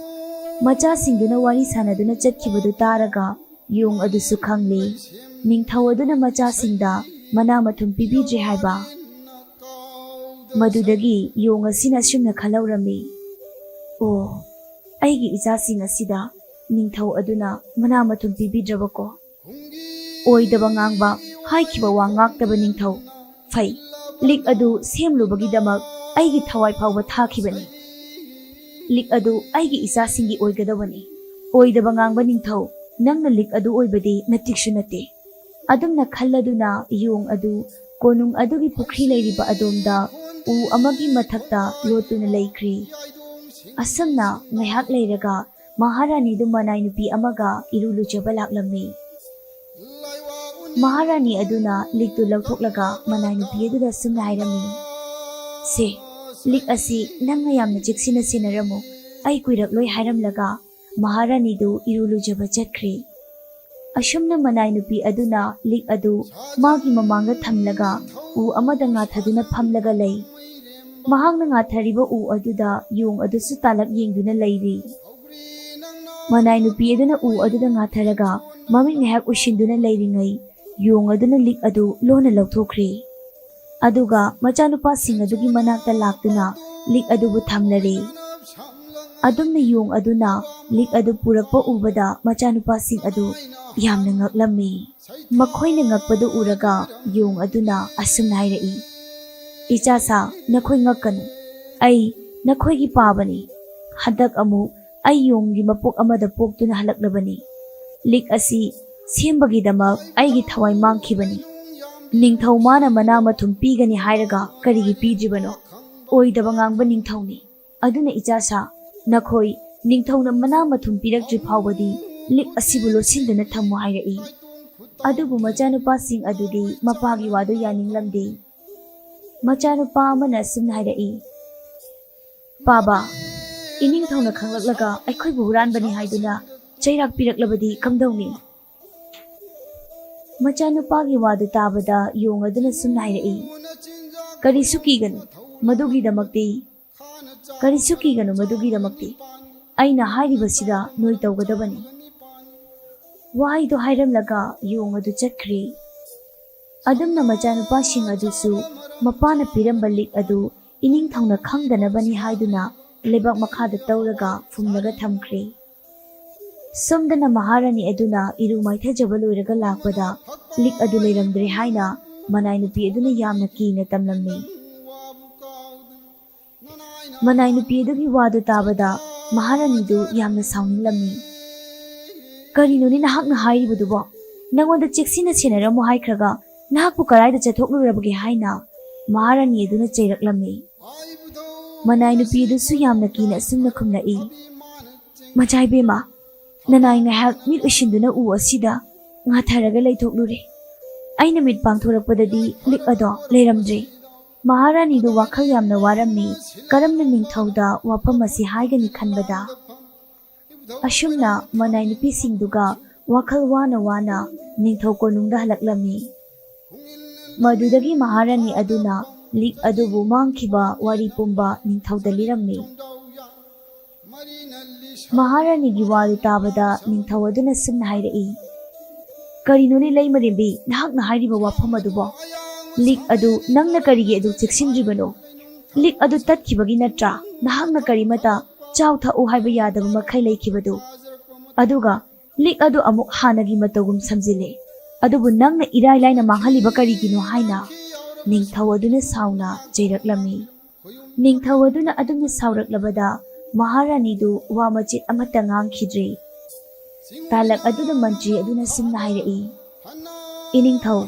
ꯃꯆꯥꯁꯤꯡꯗꯨꯅ ꯋꯥꯔꯤ ꯁꯥꯟꯅꯗꯨꯅ ꯆꯠꯈꯤꯕꯗꯨ ꯇꯥꯔꯒ ꯌꯣꯡ ꯑꯗꯨꯁꯨ ꯈꯪꯂꯤ, ꯅꯤꯡꯊꯧ ꯑꯗꯨꯅ ꯃꯆꯥꯁꯤꯡꯗ ꯃꯅꯥ ꯃꯊꯨꯝ ꯄꯤꯕꯤꯗ꯭ꯔꯦ ꯍꯥꯏꯕ꯫ ꯃꯗꯨꯗꯒꯤ ꯌꯣꯡ ꯑꯁꯤꯅ ꯑꯁꯨꯝꯅ ꯈꯜꯍꯧꯔꯝꯃꯤ, "ꯑꯣ, ꯑꯩꯒꯤ ꯏꯆꯥꯁꯤꯡ ꯑꯁꯤꯗ ꯅꯤꯡꯊꯧ ꯑꯗꯨꯅ ꯃꯅꯥ ꯃꯊꯨꯝ ꯄꯤꯕꯤꯗ꯭ꯔꯕꯀꯣ? ꯑꯣꯏꯗꯕ ꯉꯥꯡꯕ, ꯍꯥꯏꯈꯤꯕ ꯋꯥ ꯉꯥꯛꯇꯕ ꯅꯤꯡꯊꯧ꯫ ꯐꯩ, ꯂꯤꯛ ꯑꯗꯨ ꯁꯦꯝꯂꯨꯕꯒꯤꯗꯃꯛ ꯑꯩꯒꯤ ꯊꯋꯥꯏ ꯐꯥꯎꯕ ꯊꯥꯈꯤꯕꯅꯤ꯫ ꯂꯤꯛ ꯑꯗꯨ ꯑꯩꯒꯤ ꯏꯆꯥꯁꯤꯡꯒꯤ ꯑꯣꯏꯒꯗꯕꯅꯤ꯫ ꯑꯣꯏꯗꯕ ꯉꯥꯡꯕ ꯅꯤꯡꯊꯧ, ꯅꯪꯅ ꯂꯤꯛ ꯑꯗꯨ ꯑꯣꯏꯕꯗꯤ ꯅꯇꯤꯛꯁꯨ ꯅꯠꯇꯦ"꯫ ꯑꯗꯨꯝꯅ ꯈꯜꯂꯗꯨꯅ ꯌꯣꯡ ꯑꯗꯨ ꯀꯣꯅꯨꯡ ꯑꯗꯨꯒꯤ ꯄꯨꯈ꯭ꯔꯤ ꯂꯩꯔꯤꯕ ꯑꯗꯣꯝꯗ ꯎ ꯑꯃꯒꯤ ꯃꯊꯛꯇ ꯂꯣꯠꯇꯨꯅ ꯂꯩꯈ꯭ꯔꯤ꯫ ꯑꯁꯨꯝꯅ ꯉꯥꯏꯍꯥꯛ ꯂꯩꯔꯒ ꯃꯍꯥꯔꯥꯅꯤꯗꯨ ꯃꯅꯥꯏ ꯅꯨꯄꯤ ꯑꯃꯒ ꯏꯔꯨ ꯂꯨꯖꯕ ꯂꯥꯛꯂꯝꯃꯤ꯫ ꯃꯍꯥꯔꯥꯅꯤ ꯑꯗꯨꯅ ꯂꯤꯛꯇꯨ ꯂꯧꯊꯣꯛꯂꯒ ꯃꯅꯥꯏ ꯅꯨꯄꯤ ꯑꯗꯨꯗ ꯑꯁꯨꯝꯅ ꯍꯥꯏꯔꯝꯃꯤ, "ꯁꯦ, ꯂꯤꯛ ꯑꯁꯤ ꯅꯪꯅ ꯌꯥꯝꯅ ꯆꯦꯛꯁꯤꯟꯅ ꯁꯦꯟꯅꯔꯝꯃꯨ, ꯑꯩ ꯀꯨꯏꯔꯛꯂꯣꯏ" ꯍꯥꯏꯔꯝꯂꯒ ꯃꯍꯥꯔꯥꯅꯤꯗꯨ ꯏꯔꯨ ꯂꯨꯖꯕ ꯆꯠꯈ꯭ꯔꯤ꯫ ꯑꯁꯨꯝꯅ ꯃꯅꯥꯏ ꯅꯨꯄꯤ ꯑꯗꯨꯅ ꯂꯤꯛ ꯑꯗꯨ ꯃꯥꯒꯤ ꯃꯃꯥꯡꯗ ꯊꯝꯂꯒ ꯎ ꯑꯃꯗ ꯉꯥꯊꯗꯨꯅ ꯐꯝꯂꯒ ꯂꯩ꯫ ꯃꯍꯥꯛꯅ ꯉꯥꯊꯔꯤꯕ ꯎ ꯑꯗꯨꯗ ꯌꯣꯡ ꯑꯗꯨꯁꯨ ꯇꯥꯂꯛ ꯌꯦꯡꯗꯨꯅ ꯂꯩꯔꯤ꯫ ꯃꯅꯥꯏ ꯅꯨꯄꯤ ꯑꯗꯨꯅ ꯎ ꯑꯗꯨꯗ ꯉꯥꯊꯔꯒ ꯃꯃꯤꯠ ꯉꯥꯏꯍꯥꯛ ꯎꯏꯁꯤꯟꯗꯨꯅ ꯂꯩꯔꯤꯉꯩ, ꯌꯣꯡ ꯑꯗꯨꯅ ꯂꯤꯛ ꯑꯗꯨ ꯂꯣꯟꯅ ꯂꯧꯊꯣꯛꯈ꯭ꯔꯦ꯫ ꯑꯗꯨꯒ ꯃꯆꯥꯅꯨꯄꯥꯁꯤꯡ ꯑꯗꯨꯒꯤ ꯃꯅꯥꯛꯇ ꯂꯥꯛꯇꯨꯅ ꯂꯤꯛ ꯑꯗꯨꯕꯨ ꯊꯝꯂꯔꯦ꯫ ꯑꯗꯨꯝꯅ ꯌꯣꯡ ꯑꯗꯨꯅ ꯂꯤꯛ ꯑꯗꯨ ꯄꯨꯔꯛꯄ ꯎꯕꯗ ꯃꯆꯥꯅꯨꯄꯥꯁꯤꯡ ꯑꯗꯨ ꯌꯥꯝꯅ ꯉꯛꯂꯝꯃꯤ꯫ ꯃꯈꯣꯏꯅ ꯉꯛꯄꯗꯨ ꯎꯔꯒ ꯌꯣꯡ ꯑꯗꯨꯅ ꯑꯁꯨꯝꯅ ꯍꯥꯏꯔꯛꯏ, "ꯏꯆꯥꯁꯥ, ꯅꯈꯣꯏ ꯉꯛꯀꯅꯨ꯫ ꯑꯩ ꯅꯈꯣꯏꯒꯤ ꯄꯥꯕꯅꯤ꯫ ꯍꯟꯗꯛ ꯑꯃꯨꯛ ꯑꯩ ꯌꯣꯡꯒꯤ ꯃꯄꯣꯛ ꯑꯃꯗ ꯄꯣꯛꯇꯨꯅ ꯍꯜꯂꯛꯂꯕꯅꯤ꯫ ꯂꯤꯛ ꯑꯁꯤ ꯁꯦꯝꯕꯒꯤꯗꯃꯛ ꯑꯩꯒꯤ ꯊꯋꯥꯏ ꯃꯥꯡꯈꯤꯕꯅꯤ꯫ ꯅꯤꯡꯊꯧ ꯃꯥꯅ ꯃꯅꯥ ꯃꯊꯨꯝ ꯄꯤꯒꯅꯤ ꯍꯥꯏꯔꯒ ꯀꯔꯤꯒꯤ ꯄꯤꯗ꯭ꯔꯤꯕꯅꯣ? ꯑꯣꯏꯗꯕ ꯉꯥꯡꯕ ꯅꯤꯡꯊꯧꯅꯤ꯫ ꯑꯗꯨꯅ ꯏꯆꯥꯁꯥ, ꯅꯈꯣꯏ ꯅꯤꯡꯊꯧꯅ ꯃꯅꯥ ꯃꯊꯨꯝ ꯄꯤꯔꯛꯇ꯭ꯔꯤ ꯐꯥꯎꯕꯗꯤ ꯂꯤꯛ ꯑꯁꯤꯕꯨ ꯂꯣꯠꯁꯤꯟꯗꯨꯅ ꯊꯝꯃꯨ ꯍꯥꯏꯔꯛꯏ꯫ ꯑꯗꯨꯕꯨ ꯃꯆꯥꯅꯨꯄꯥꯁꯤꯡ ꯑꯗꯨꯗꯤ ꯃꯄꯥꯒꯤ ꯋꯥꯗꯨ ꯌꯥꯅꯤꯡꯂꯝꯗꯦ꯫ ꯃꯆꯥꯅꯨꯄꯥ ꯑꯃꯅ ꯑꯁꯨꯝꯅ ꯍꯥꯏꯔꯛꯏ, "ꯄꯥꯕ, ꯏꯅꯤꯡꯊꯧꯅ ꯈꯪꯂꯛꯂꯒ ꯑꯩꯈꯣꯏꯕꯨ ꯍꯨꯔꯥꯟꯕꯅꯤ ꯍꯥꯏꯗꯨꯅ ꯆꯩꯔꯥꯛ ꯄꯤꯔꯛꯂꯕꯗꯤ ꯀꯝꯗꯧꯅꯤ?" ꯃꯆꯥꯅꯨꯄꯥꯒꯤ ꯋꯥꯗꯨ ꯇꯥꯕꯗ ꯌꯣꯡ ꯑꯗꯨꯅ ꯁꯨꯝꯅ ꯍꯥꯏꯔꯛꯏ, "ꯀꯔꯤꯁꯨ ꯀꯤꯒꯅꯨ, ꯃꯗꯨꯒꯤꯗꯃꯛꯇꯤ, ꯀꯔꯤꯁꯨ ꯀꯤꯒꯅꯨ, ꯃꯗꯨꯒꯤꯗꯃꯛꯇꯤ ꯑꯩꯅ ꯍꯥꯏꯔꯤꯕꯁꯤꯗ ꯅꯣꯏ ꯇꯧꯒꯗꯕꯅꯤ꯫" ꯋꯥꯍꯩꯗꯨ ꯍꯥꯏꯔꯝꯂꯒ ꯌꯣꯡ ꯑꯗꯨ ꯆꯠꯈ꯭ꯔꯦ꯫ ꯑꯗꯨꯝꯅ ꯃꯆꯥꯅꯨꯄꯥꯁꯤꯡ ꯑꯗꯨꯁꯨ ꯃꯄꯥꯅ ꯄꯤꯔꯝꯕ ꯂꯤꯛ ꯑꯗꯨ ꯏꯅꯤꯡꯊꯧꯅ ꯈꯪꯗꯅꯕꯅꯤ ꯍꯥꯏꯗꯨꯅ ꯂꯩꯕꯥꯛ ꯃꯈꯥꯗ ꯇꯧꯔꯒ ꯐꯨꯝꯂꯒ ꯊꯝꯈ꯭ꯔꯦ꯫ ꯁꯣꯝꯗꯅ ꯃꯍꯥꯔꯥꯅꯤ ꯑꯗꯨꯅ ꯏꯔꯨ ꯃꯥꯏꯊꯖꯕ ꯂꯣꯏꯔꯒ ꯂꯥꯛꯄꯗ ꯂꯤꯛ ꯑꯗꯨ ꯂꯩꯔꯝꯗ꯭ꯔꯦ ꯍꯥꯏꯅ ꯃꯅꯥꯏ ꯅꯨꯄꯤ ꯑꯗꯨꯅ ꯌꯥꯝꯅ ꯀꯤꯅ ꯇꯝꯂꯝꯃꯤ꯫ ꯃꯅꯥꯏ ꯅꯨꯄꯤ ꯑꯗꯨꯒꯤ ꯋꯥꯗꯨ ꯇꯥꯕꯗ ꯃꯍꯥꯔꯥꯅꯤꯗꯨ ꯌꯥꯝꯅ ꯁꯥꯎꯅꯤꯡꯂꯝꯃꯤ꯫ "ꯀꯔꯤꯅꯣꯅꯦ ꯅꯍꯥꯛꯅ ꯍꯥꯏꯔꯤꯕꯗꯨꯕꯣ? ꯅꯉꯣꯟꯗ ꯆꯦꯛꯁꯤꯟꯅ ꯁꯦꯟꯅꯔꯝꯃꯨ ꯍꯥꯏꯈ꯭ꯔꯒ ꯅꯍꯥꯛꯄꯨ ꯀꯗꯥꯏꯗ ꯆꯠꯊꯣꯛꯂꯨꯔꯕꯒꯦ?" ꯍꯥꯏꯅ ꯃꯍꯥꯔꯥꯅꯤ ꯑꯗꯨꯅ ꯆꯩꯔꯛꯂꯝꯃꯤ꯫ ꯃꯅꯥꯏ ꯅꯨꯄꯤ ꯑꯗꯨꯁꯨ ꯌꯥꯝꯅ ꯀꯤꯅ ꯑꯁꯨꯝꯅ ꯈꯨꯝꯂꯛꯏ, "ꯃꯆꯥ ꯏꯕꯦꯝꯃ, ꯅꯅꯥꯏ ꯉꯥꯏꯍꯥꯛ ꯃꯤꯠ ꯎꯏꯁꯤꯟꯗꯨꯅ ꯎ ꯑꯁꯤꯗ ꯉꯥꯊꯔꯒ ꯂꯩꯊꯣꯛꯂꯨꯔꯦ꯫ ꯑꯩꯅ ꯃꯤꯠ ꯄꯥꯡꯊꯣꯔꯛꯄꯗꯗꯤ ꯂꯤꯛ ꯑꯗꯣ ꯂꯩꯔꯝꯗ꯭ꯔꯦ꯫" ꯃꯍꯥꯔꯥꯅꯤꯗꯨ ꯋꯥꯈꯜ ꯌꯥꯝꯅ ꯋꯥꯔꯝꯃꯤ꯫ ꯀꯔꯝꯅ ꯅꯤꯡꯊꯧꯗ ꯋꯥꯐꯝ ꯑꯁꯤ ꯍꯥꯏꯒꯅꯤ ꯈꯟꯕꯗ꯫ ꯑꯁꯨꯝꯅ ꯃꯅꯥꯏ ꯅꯨꯄꯤꯁꯤꯡꯗꯨꯒ ꯋꯥꯈꯜ ꯋꯥꯅ ꯋꯥꯅ ꯅꯤꯡꯊꯧ ꯀꯣꯅꯨꯡꯗ ꯍꯜꯂꯛꯂꯝꯃꯤ꯫ ꯃꯗꯨꯗꯒꯤ ꯃꯍꯥꯔꯥꯅꯤ ꯑꯗꯨꯅ ꯂꯤꯛ ꯑꯗꯨꯕꯨ ꯃꯥꯡꯈꯤꯕ ꯋꯥꯔꯤ ꯄꯨꯝꯕ ꯅꯤꯡꯊꯧꯗ ꯂꯤꯔꯝꯃꯤ꯫ ꯃꯍꯥꯔꯥꯅꯤꯒꯤ ꯋꯥꯗꯨ ꯇꯥꯕꯗ ꯅꯤꯡꯊꯧ ꯑꯗꯨꯅ ꯁꯨꯝꯅ ꯍꯥꯏꯔꯛꯏ, "ꯀꯔꯤꯅꯣꯅꯦ ꯂꯩꯃꯔꯦꯝꯕꯤ, ꯅꯍꯥꯛꯅ ꯍꯥꯏꯔꯤꯕ ꯋꯥꯐꯝ ꯑꯗꯨꯕꯣ? ꯂꯤꯛ ꯑꯗꯨ ꯅꯪꯅ ꯀꯔꯤꯒꯤ ꯑꯗꯨ ꯆꯦꯛꯁꯤꯟꯗ꯭ꯔꯤꯕꯅꯣ? ꯂꯤꯛ ꯑꯗꯨ ꯇꯠꯈꯤꯕꯒꯤ ꯅꯠꯇ꯭ꯔꯥ ꯅꯍꯥꯛꯅ ꯀꯔꯤꯃꯇ ꯆꯥꯎ ꯊꯛꯎ ꯍꯥꯏꯕ ꯌꯥꯗꯕ ꯃꯈꯩ ꯂꯩꯈꯤꯕꯗꯨ? ꯑꯗꯨꯒ ꯂꯤꯛ ꯑꯗꯨ ꯑꯃꯨꯛ ꯍꯥꯟꯅꯒꯤ ꯃꯇꯧꯒꯨꯝ ꯁꯝꯖꯤꯜꯂꯦ꯫ ꯑꯗꯨꯕꯨ ꯅꯪꯅ ꯏꯔꯥꯏ ꯂꯥꯏꯅ ꯃꯥꯡꯍꯜꯂꯤꯕ ꯀꯔꯤꯒꯤꯅꯣ?" ꯍꯥꯏꯅ ꯅꯤꯡꯊꯧ ꯑꯗꯨꯅ ꯁꯥꯎꯅ ꯆꯩꯔꯛꯂꯝꯃꯤ꯫ ꯅꯤꯡꯊꯧ ꯑꯗꯨꯅ ꯑꯗꯨꯝꯅ ꯁꯥꯎꯔꯛꯂꯕꯗ ꯃꯍꯥꯔꯥꯅꯤꯗꯨ ꯋꯥ ꯃꯆꯦꯠ ꯑꯃꯠꯇ ꯉꯥꯡꯈꯤꯗ꯭ꯔꯦ꯫ ꯇꯥꯂꯛ ꯑꯗꯨꯗ ꯃꯟꯇ꯭ꯔꯤ ꯑꯗꯨꯅ ꯁꯨꯝꯅ ꯍꯥꯏꯔꯛꯏ, "ꯏꯅꯤꯡꯊꯧ,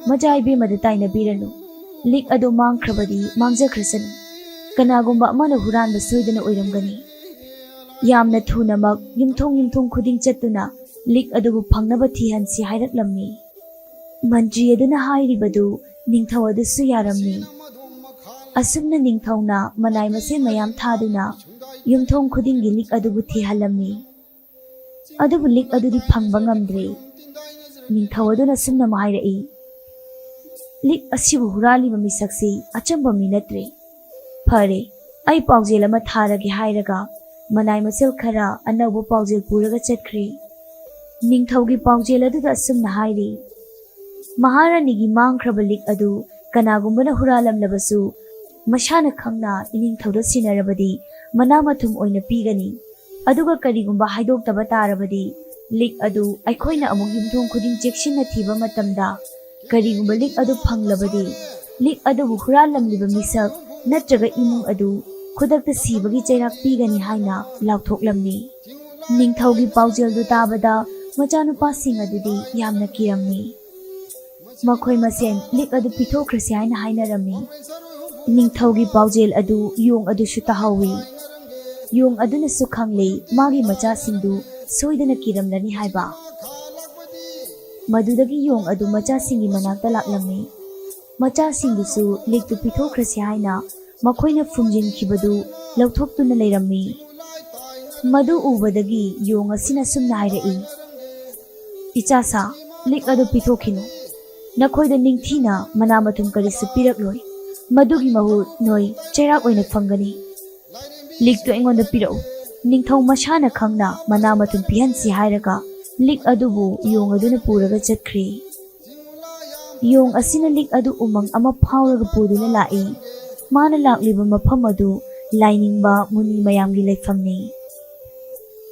ꯃꯆꯥ ꯏꯕꯦꯝꯃꯗ ꯇꯥꯏꯅꯕꯤꯔꯅꯨ꯫ ꯂꯤꯛ ꯑꯗꯨ ꯃꯥꯡꯈ꯭ꯔꯕꯗꯤ ꯃꯥꯡꯖꯈ꯭ꯔꯁꯅꯨ꯫ ꯀꯅꯥꯒꯨꯝꯕ ꯑꯃꯅ ꯍꯨꯔꯥꯟꯕ ꯁꯣꯏꯗꯅ ꯑꯣꯏꯔꯝꯒꯅꯤ꯫ ꯌꯥꯝꯅ ꯊꯨꯅꯃꯛ ꯌꯨꯝꯊꯣꯡ ꯌꯨꯝꯊꯣꯡ ꯈꯨꯗꯤꯡ ꯆꯠꯇꯨꯅ ꯂꯤꯛ ꯑꯗꯨꯕꯨ ꯐꯪꯅꯕ ꯊꯤꯍꯟꯁꯤ" ꯍꯥꯏꯔꯛꯂꯝꯃꯤ꯫ ꯃꯟꯇ꯭ꯔꯤ ꯑꯗꯨꯅ ꯍꯥꯏꯔꯤꯕꯗꯨ ꯅꯤꯡꯊꯧ ꯑꯗꯨꯁꯨ ꯌꯥꯔꯝꯃꯤ꯫ ꯑꯁꯨꯝꯅ ꯅꯤꯡꯊꯧꯅ ꯃꯅꯥꯏ ꯃꯁꯤꯟ ꯃꯌꯥꯝ ꯊꯥꯗꯨꯅ ꯌꯨꯝꯊꯣꯡ ꯈꯨꯗꯤꯡꯒꯤ ꯂꯤꯛ ꯑꯗꯨꯕꯨ ꯊꯤꯍꯜꯂꯝꯃꯤ꯫ ꯑꯗꯨꯕꯨ ꯂꯤꯛ ꯑꯗꯨꯗꯤ ꯐꯪꯕ ꯉꯝꯗ꯭ꯔꯦ꯫ ꯅꯤꯡꯊꯧ ꯑꯗꯨꯅ ꯁꯨꯝꯅ ꯑꯃꯨꯛ ꯍꯥꯏꯔꯛꯏ, "ꯂꯤꯛ ꯑꯁꯤꯕꯨ ꯍꯨꯔꯥꯜꯂꯤꯕ ꯃꯤꯁꯛꯁꯤ ꯑꯆꯝꯕ ꯃꯤ ꯅꯠꯇ꯭ꯔꯦ꯫ ꯐꯔꯦ, ꯑꯩ ꯄꯥꯎꯖꯦꯜ ꯑꯃ ꯊꯥꯔꯒꯦ" ꯍꯥꯏꯔꯒ ꯃꯅꯥꯏ ꯃꯁꯤꯜ ꯈꯔ ꯑꯅꯧꯕ ꯄꯥꯎꯖꯦꯜ ꯄꯨꯔꯒ ꯆꯠꯈ꯭ꯔꯦ꯫ ꯅꯤꯡꯊꯧꯒꯤ ꯄꯥꯎꯖꯦꯜ ꯑꯗꯨꯗ ꯑꯁꯨꯝꯅ ꯍꯥꯏꯔꯤ, "ꯃꯍꯥꯔꯥꯅꯤꯒꯤ ꯃꯥꯡꯈ꯭ꯔꯕ ꯂꯤꯛ ꯑꯗꯨ ꯀꯅꯥꯒꯨꯝꯕꯅ ꯍꯨꯔꯥꯜꯂꯝꯂꯕꯁꯨ, ꯃꯁꯥꯅ ꯈꯪꯅ ꯏꯅꯤꯡꯊꯧꯗ ꯁꯤꯟꯅꯔꯕꯗꯤ ꯃꯅꯥ ꯃꯊꯨꯝ ꯑꯣꯏꯅ ꯄꯤꯒꯅꯤ꯫ ꯑꯗꯨꯒ ꯀꯔꯤꯒꯨꯝꯕ ꯍꯥꯏꯗꯣꯛꯇꯕ ꯇꯥꯔꯕꯗꯤ, ꯂꯤꯛ ꯑꯗꯨ ꯑꯩꯈꯣꯏꯅ ꯑꯃꯨꯛ ꯌꯨꯝꯊꯣꯡ ꯈꯨꯗꯤꯡ ꯆꯦꯛꯁꯤꯟꯅ ꯊꯤꯕ ꯃꯇꯝꯗ, ꯀꯔꯤꯒꯨꯝꯕ ꯂꯤꯛ ꯑꯗꯨ ꯐꯪꯂꯕꯗꯤ, ꯂꯤꯛ ꯑꯗꯨꯕꯨ ꯍꯨꯔꯥꯜꯂꯝꯂꯤꯕ ꯃꯤꯁꯛ ꯅꯠꯇ꯭ꯔꯒ ꯏꯃꯨꯡ ꯑꯗꯨ ꯈꯨꯗꯛꯇ ꯁꯤꯕꯒꯤ ꯆꯩꯔꯥꯛ ꯄꯤꯒꯅꯤ" ꯍꯥꯏꯅ ꯂꯥꯎꯊꯣꯛꯂꯝꯃꯤ꯫ ꯅꯤꯡꯊꯧꯒꯤ ꯄꯥꯎꯖꯦꯜꯗꯨ ꯇꯥꯕꯗ ꯃꯆꯥꯅꯨꯄꯥꯁꯤꯡ ꯑꯗꯨꯗꯤ ꯌꯥꯝꯅ ꯀꯤꯔꯝꯃꯤ꯫ ꯃꯈꯣꯏ ꯃꯁꯦꯟ ꯂꯤꯛ ꯑꯗꯨ ꯄꯤꯊꯣꯛꯈ꯭ꯔꯁꯤ ꯍꯥꯏꯅ ꯍꯥꯏꯅꯔꯝꯃꯤ꯫ ꯅꯤꯡꯊꯧꯒꯤ ꯄꯥꯎꯖꯦꯜ ꯑꯗꯨ ꯌꯣꯡ ꯑꯗꯨꯁꯨ ꯇꯥꯍꯧꯏ꯫ ꯌꯣꯡ ꯑꯗꯨꯅꯁꯨ ꯈꯪꯂꯦ ꯃꯥꯒꯤ ꯃꯆꯥꯁꯤꯡꯗꯨ ꯁꯣꯏꯗꯅ ꯀꯤꯔꯝꯂꯅꯤ ꯍꯥꯏꯕ꯫ ꯃꯗꯨꯗꯒꯤ ꯌꯣꯡ ꯑꯗꯨ ꯃꯆꯥꯁꯤꯡꯒꯤ ꯃꯅꯥꯛꯇ ꯂꯥꯛꯂꯝꯃꯤ꯫ ꯃꯆꯥꯁꯤꯡꯗꯨꯁꯨ ꯂꯤꯛꯇꯨ ꯄꯤꯊꯣꯛꯈ꯭ꯔꯁꯤ ꯍꯥꯏꯅ ꯃꯈꯣꯏꯅ ꯐꯨꯝꯖꯤꯟꯈꯤꯕꯗꯨ ꯂꯧꯊꯣꯛꯇꯨꯅ ꯂꯩꯔꯝꯃꯤ꯫ ꯃꯗꯨ ꯎꯕꯗꯒꯤ ꯌꯣꯡ ꯑꯁꯤꯅ ꯁꯨꯝꯅ ꯍꯥꯏꯔꯛꯏ, "ꯏꯆꯥꯁꯥ, ꯂꯤꯛ ꯑꯗꯨ ꯄꯤꯊꯣꯛꯈꯤꯅꯨ꯫ ꯅꯈꯣꯏꯗ ꯅꯤꯡꯊꯤꯅ ꯃꯅꯥ ꯃꯊꯨꯝ ꯀꯔꯤꯁꯨ ꯄꯤꯔꯛꯂꯣꯏ꯫ ꯃꯗꯨꯒꯤ ꯃꯍꯨꯠ ꯅꯣꯏ ꯆꯩꯔꯥꯛ ꯑꯣꯏꯅ ꯐꯪꯒꯅꯤ꯫ ꯂꯤꯛꯇꯨ ꯑꯩꯉꯣꯟꯗ ꯄꯤꯔꯛꯎ꯫" ꯅꯤꯡꯊꯧ ꯃꯁꯥꯅ ꯈꯪꯅ ꯃꯅꯥ ꯃꯊꯨꯝ ꯄꯤꯍꯟꯁꯤ ꯍꯥꯏꯔꯒ ꯂꯤꯛ ꯑꯗꯨꯕꯨ ꯌꯣꯡ ꯑꯗꯨꯅ ꯄꯨꯔꯒ ꯆꯠꯈ꯭ꯔꯦ꯫ ꯌꯣꯡ ꯑꯁꯤꯅ ꯂꯤꯛ ꯑꯗꯨ ꯎꯃꯪ ꯑꯃ ꯐꯥꯎꯔꯒ ꯄꯨꯗꯨꯅ ꯂꯥꯛꯏ꯫ ꯃꯥꯅ ꯂꯥꯛꯂꯤꯕ ꯃꯐꯝ ꯑꯗꯨ ꯂꯥꯏꯅꯤꯡꯕ ꯃꯨꯅꯤ ꯃꯌꯥꯝꯒꯤ ꯂꯩꯐꯝꯅꯤ꯫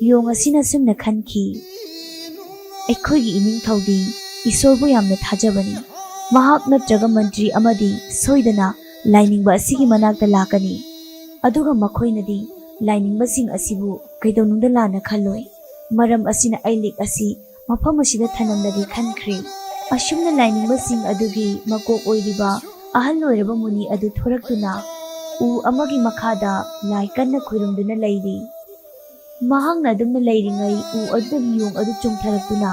ꯌꯣꯡ ꯑꯁꯤꯅ ꯁꯨꯝꯅ ꯈꯟꯈꯤ, "ꯑꯩꯈꯣꯏꯒꯤ ꯏꯅꯤꯡꯊꯧꯗꯤ ꯏꯁꯣꯔꯕꯨ ꯌꯥꯝꯅ ꯊꯥꯖꯕꯅꯤ꯫ ꯃꯍꯥꯛ ꯅꯠꯇ꯭ꯔꯒ ꯃꯟꯇ꯭ꯔꯤ ꯑꯃꯗꯤ ꯁꯣꯏꯗꯅ ꯂꯥꯏꯅꯤꯡꯕ ꯑꯁꯤꯒꯤ ꯃꯅꯥꯛꯇ ꯂꯥꯛꯀꯅꯤ꯫ ꯑꯗꯨꯒ ꯃꯈꯣꯏꯅꯗꯤ ꯂꯥꯏꯅꯤꯡꯕꯁꯤꯡ ꯑꯁꯤꯕꯨ ꯀꯩꯗꯧꯅꯨꯡꯗ ꯂꯥꯟꯅ ꯈꯜꯂꯣꯏ꯫ ꯃꯔꯝ ꯑꯁꯤꯅ ꯑꯩ ꯂꯤꯛ ꯑꯁꯤ ꯃꯐꯝ ꯑꯁꯤꯗ ꯊꯅꯝꯂꯒꯦ ꯈꯟꯈ꯭ꯔꯦ꯫ ꯑꯁꯨꯝꯅ ꯂꯥꯏꯅꯤꯡꯕꯁꯤꯡ ꯑꯗꯨꯒꯤ ꯃꯀꯣꯛ ꯑꯣꯏꯔꯤꯕ ꯑꯍꯜ ꯑꯣꯏꯔꯕ ꯃꯨꯅꯤ ꯑꯗꯨ ꯊꯣꯔꯛꯇꯨꯅ ꯎ ꯑꯃꯒꯤ ꯃꯈꯥꯗ ꯂꯥꯏ ꯀꯟꯅ ꯈꯨꯔꯨꯝꯗꯨꯅ ꯂꯩꯔꯤ꯫ ꯃꯍꯥꯛꯅ ꯑꯗꯨꯝꯅ ꯂꯩꯔꯤꯉꯩ ꯎ ꯑꯗꯨꯗꯒꯤ ꯌꯣꯡ ꯑꯗꯨ ꯆꯣꯡꯊꯔꯛꯇꯨꯅ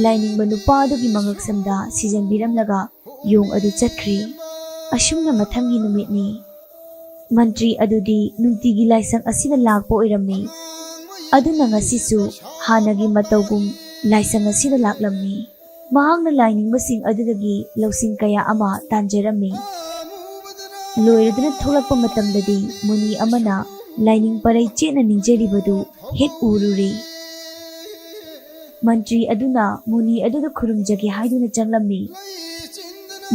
ꯂꯥꯏꯅꯤꯡꯕ ꯅꯨꯄꯥ ꯑꯗꯨꯒꯤ ꯃꯉꯛꯁꯝꯗ ꯁꯤꯖꯟꯕꯤꯔꯝꯂꯒ ꯌꯣꯡ ꯑꯗꯨ ꯆꯠꯈ꯭ꯔꯦ꯫ ꯑꯁꯨꯝꯅ ꯃꯊꯪꯒꯤ ꯅꯨꯃꯤꯠꯅꯤ꯫ ꯃꯟꯇ꯭ꯔꯤ ꯑꯗꯨꯗꯤ ꯅꯨꯡꯇꯤꯒꯤ ꯂꯥꯏꯁꯪ ꯑꯁꯤꯗ ꯂꯥꯛꯄ ꯑꯣꯏꯔꯝꯃꯤ꯫ ꯑꯗꯨꯅ ꯉꯁꯤꯁꯨ ꯍꯥꯟꯅꯒꯤ ꯃꯇꯧꯒꯨꯝ ꯂꯥꯏꯁꯪ ꯑꯁꯤꯗ ꯂꯥꯛꯂꯝꯃꯤ꯫ ꯃꯍꯥꯛꯅ ꯂꯥꯏꯅꯤꯡꯕꯁꯤꯡ ꯑꯗꯨꯗꯒꯤ ꯂꯧꯁꯤꯡ ꯀꯌꯥ ꯑꯃ ꯇꯥꯟꯖꯔꯝꯃꯤ꯫ ꯂꯣꯏꯔꯗꯨꯅ ꯊꯣꯛꯂꯛꯄ ꯃꯇꯝꯗꯗꯤ ꯃꯨꯅꯤ ꯑꯃꯅ ꯂꯥꯏꯅꯤꯡ ꯄꯔꯩ ꯆꯦꯠꯅ ꯅꯤꯡꯖꯔꯤꯕꯗꯨ ꯍꯦꯛ ꯎꯔꯨꯔꯦ꯫ ꯃꯟꯇ꯭ꯔꯤ ꯑꯗꯨꯅ ꯃꯨꯅꯤ ꯑꯗꯨꯗ ꯈꯨꯔꯨꯝꯖꯒꯦ ꯍꯥꯏꯗꯨꯅ ꯆꯪꯂꯝꯃꯤ꯫